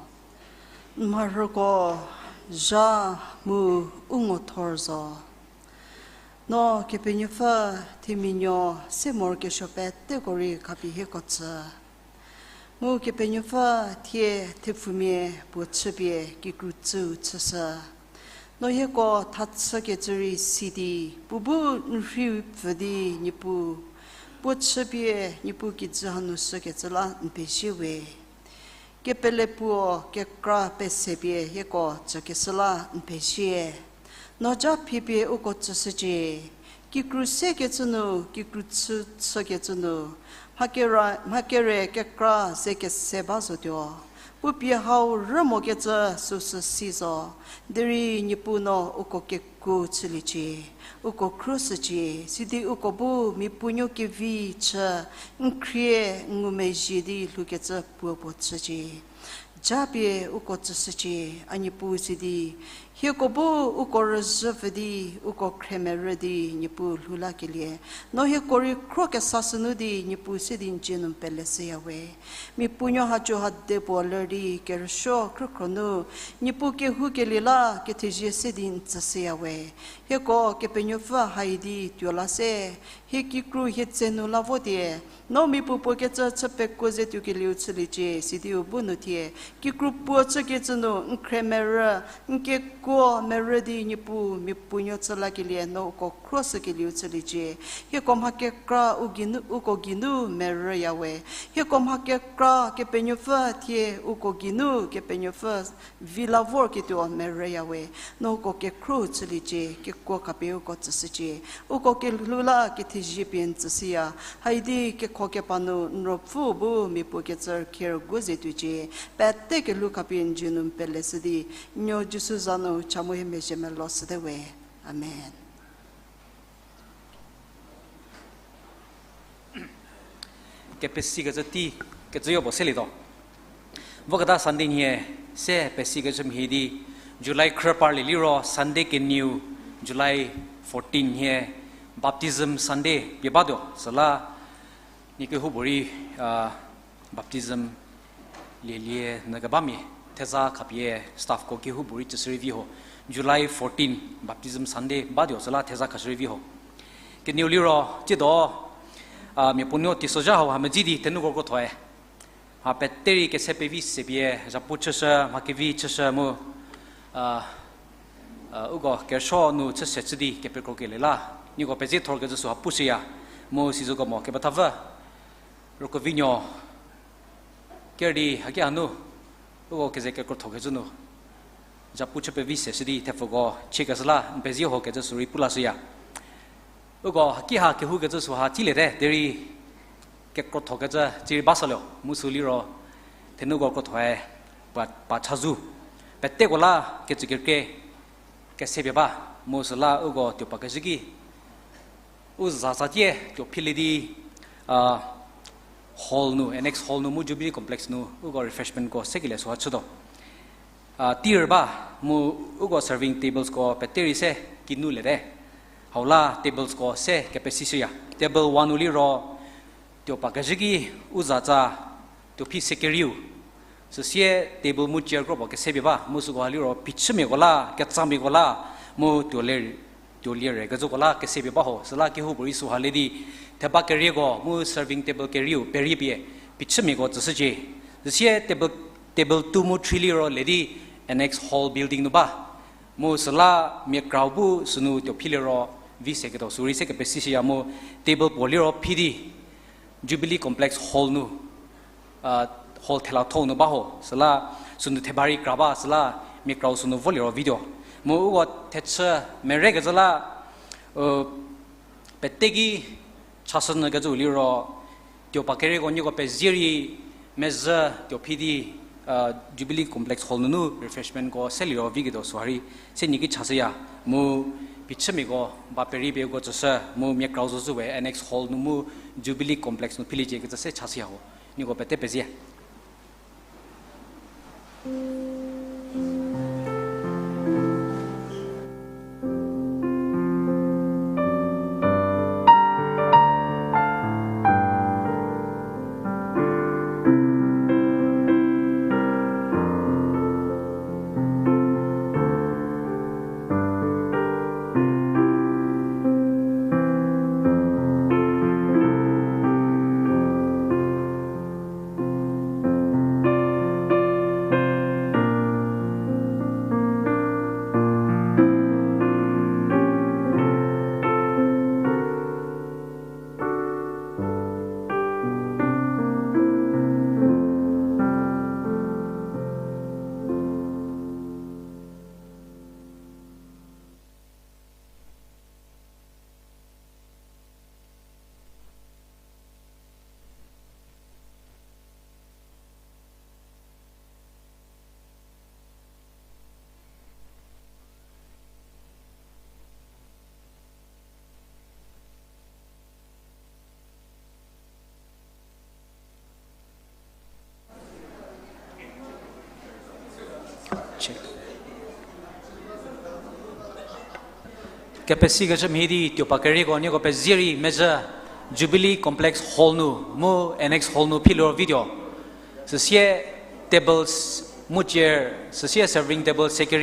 n mharhüko zha mu u ngo thor zo. No Kepenuopfü themia nuo se morokesuo peteko rei khapie hieko tsü. Mu Kepenuopfü thie thepfumia puo chüpie kikru tsüu chüshü. No hieko thachükecü rei si di, puo bu n rhei pfü di Niepuu, puo chüpie Niepuu kijü hanu shükecü la n pezie we. Kepele puo kekra pesepie hieko tsükeshü la n pezie. No ja phipie uko tsüshücie. Kikru sekecü nu, kikru chü, chükecü nu, mha kere, mha kere kekra ze kese ba zotuo. Pupie hau rü mokecü süsü si zo. Derei Niepuu no uko kekuo chüliecie, uko khruoshücie, sidi uko bu miapuonuo kevi chü, n khrie n ngumezhie di lhoukecü puo puo chücie. Japie uko tsüshücie, a Niepuu sidi, hieko bu uko rüzhüpfü di, uko khremerü di Niepuu lhou lakelie, no hieko rei khro kesa sünu di Niepuu se di n dzie nu peleshüya we. Miapuonuo hajo hade puo ler di kerüsuo khrükhro nu, Niepuu kehoukelie la kethezie se di n tsüshüya we. Hieko Kepenuopfü haidi tuo la se, hie kikru hie tse nu la votie, no miapuo puo kecü chü pekuo ze tuokelieu chüliecie, sidi u bu nu thie, kikru puo chükecü nu n khremerü, n kekuo merü di Niepuu miapuonuo chü lakelie no uko khruoshükelieu chüliecie. Hieko mha kekra u geinu, uko geinu merüya we. Hieko mha kekra Kepenuopfü thie uko geinu Kepenuopfü vi la vorketuo merüya we. No uko kekhruohi chüliecie, kekuo khapie uko tsüshücie. Uko kelhou la kethezie pie n tsüshüya. Haidi kekho kepa nu n ruopfü bu miapuo kecü rükhie rüguo ze tuocie. Pete kelhou khapie n dzie nu peleshü di, n nuo Jisu za nu cha mu hie mezhie melo shüte we. Amen. Kepesikecü tei, kecüyo puo selietuo. Voketa Sunday nhie se pesikecü mhie di, July khrü parlie liro Sunday kenieu, July fourteen nhie Baptism Sunday pie batuo. Süla nie kehoupuorei, a, baptism lielie nyü kebamia, theza khapie staffko kehoupuorei tsüshürei vi ho. July fourteen Baptism Sunday batuo, süla theza khashürei vi ho. Kenieu liro tsiedo, a, miapuonuo teisozha hau ha medzi di thenuko krothoe, mha pete rei kese pevi sepie zhapu chüshü, mha kevi chüshü mu, a, a, uko kerüsuo nu chüse chü di kepekrokelie la, nieko pezie thorkecü süha pushüya, mu sizoko mo kepethapfü Rükovinuo ker di haki hanu, uko keze kekrothokecü nu zhapu chü pevi se shü di thepfuko chiekeshü la n pezie hokecü sürei pu lashüya. Uko haki ha kehoukecü süha tsiliete, derei kekrothokecü tsirei ba saluo, mu sü liro thenuko krothoe pa, pa chazou. Peteko la kecükekrie kesepie ba, mu süla uko tuo pa kezhü ki u zatsatie tuo philie di, a, hall nu, Annex Hall nu mu Jubilee Complex nu uko refreshmentko sekelie süha chütuo. A, tir ba, mu uko serving tablesko pete rei se kinu liete. Hau la tablesko se kepesishüya. Table one-u liro tuo pa kezhü ki u zatsa tuo phi se kerieu, Süsie table mu chair kropuo kesepie ba, mu süko ha liro phichümiako la, ketsamiako la, mu tuolie, tuolie re kezhüko la kesepie ba ho, süla kehoupuorei süha le di, theba kerieko mu serving table kerieu perie pie, phichümiako tsüshücie. Süsie table, table two mu three liro le di annex hall building nu ba. Mu süla mia krau bu sünu tuo phi liro vi se ketuo sürei se kepesishüya mu table puo liro phi di Jubilee Complex Hall nu, hall thelathou nu ba ho, süla sünu theba rei kra ba, süla mia krau sünu vo liro vi tuo. Mu uko thechü merekecü la, pete ki chashünyü kecüu liro, tuopa kerieko nieko pezie rei mezhü tuo phi di, Jubilee Complex Hall nunu refreshmentko se liro vi ketuo süha rei, se nie ki chashüya, mu phichümiako ba perie pie uko tsüshü, mu mia krau zo zhü we annex hall nu mu Jubilee Complex nu philiecie kecü se chashüya ho, nieko pete pezie. Kepesikecü mhie di tuopa kerieko nieko pezie rei mezhü Jubilee Complex Hall nu mu Annex Hall nu philiro vi tuo. Süsie tables mu chair, süsie serving table se kerei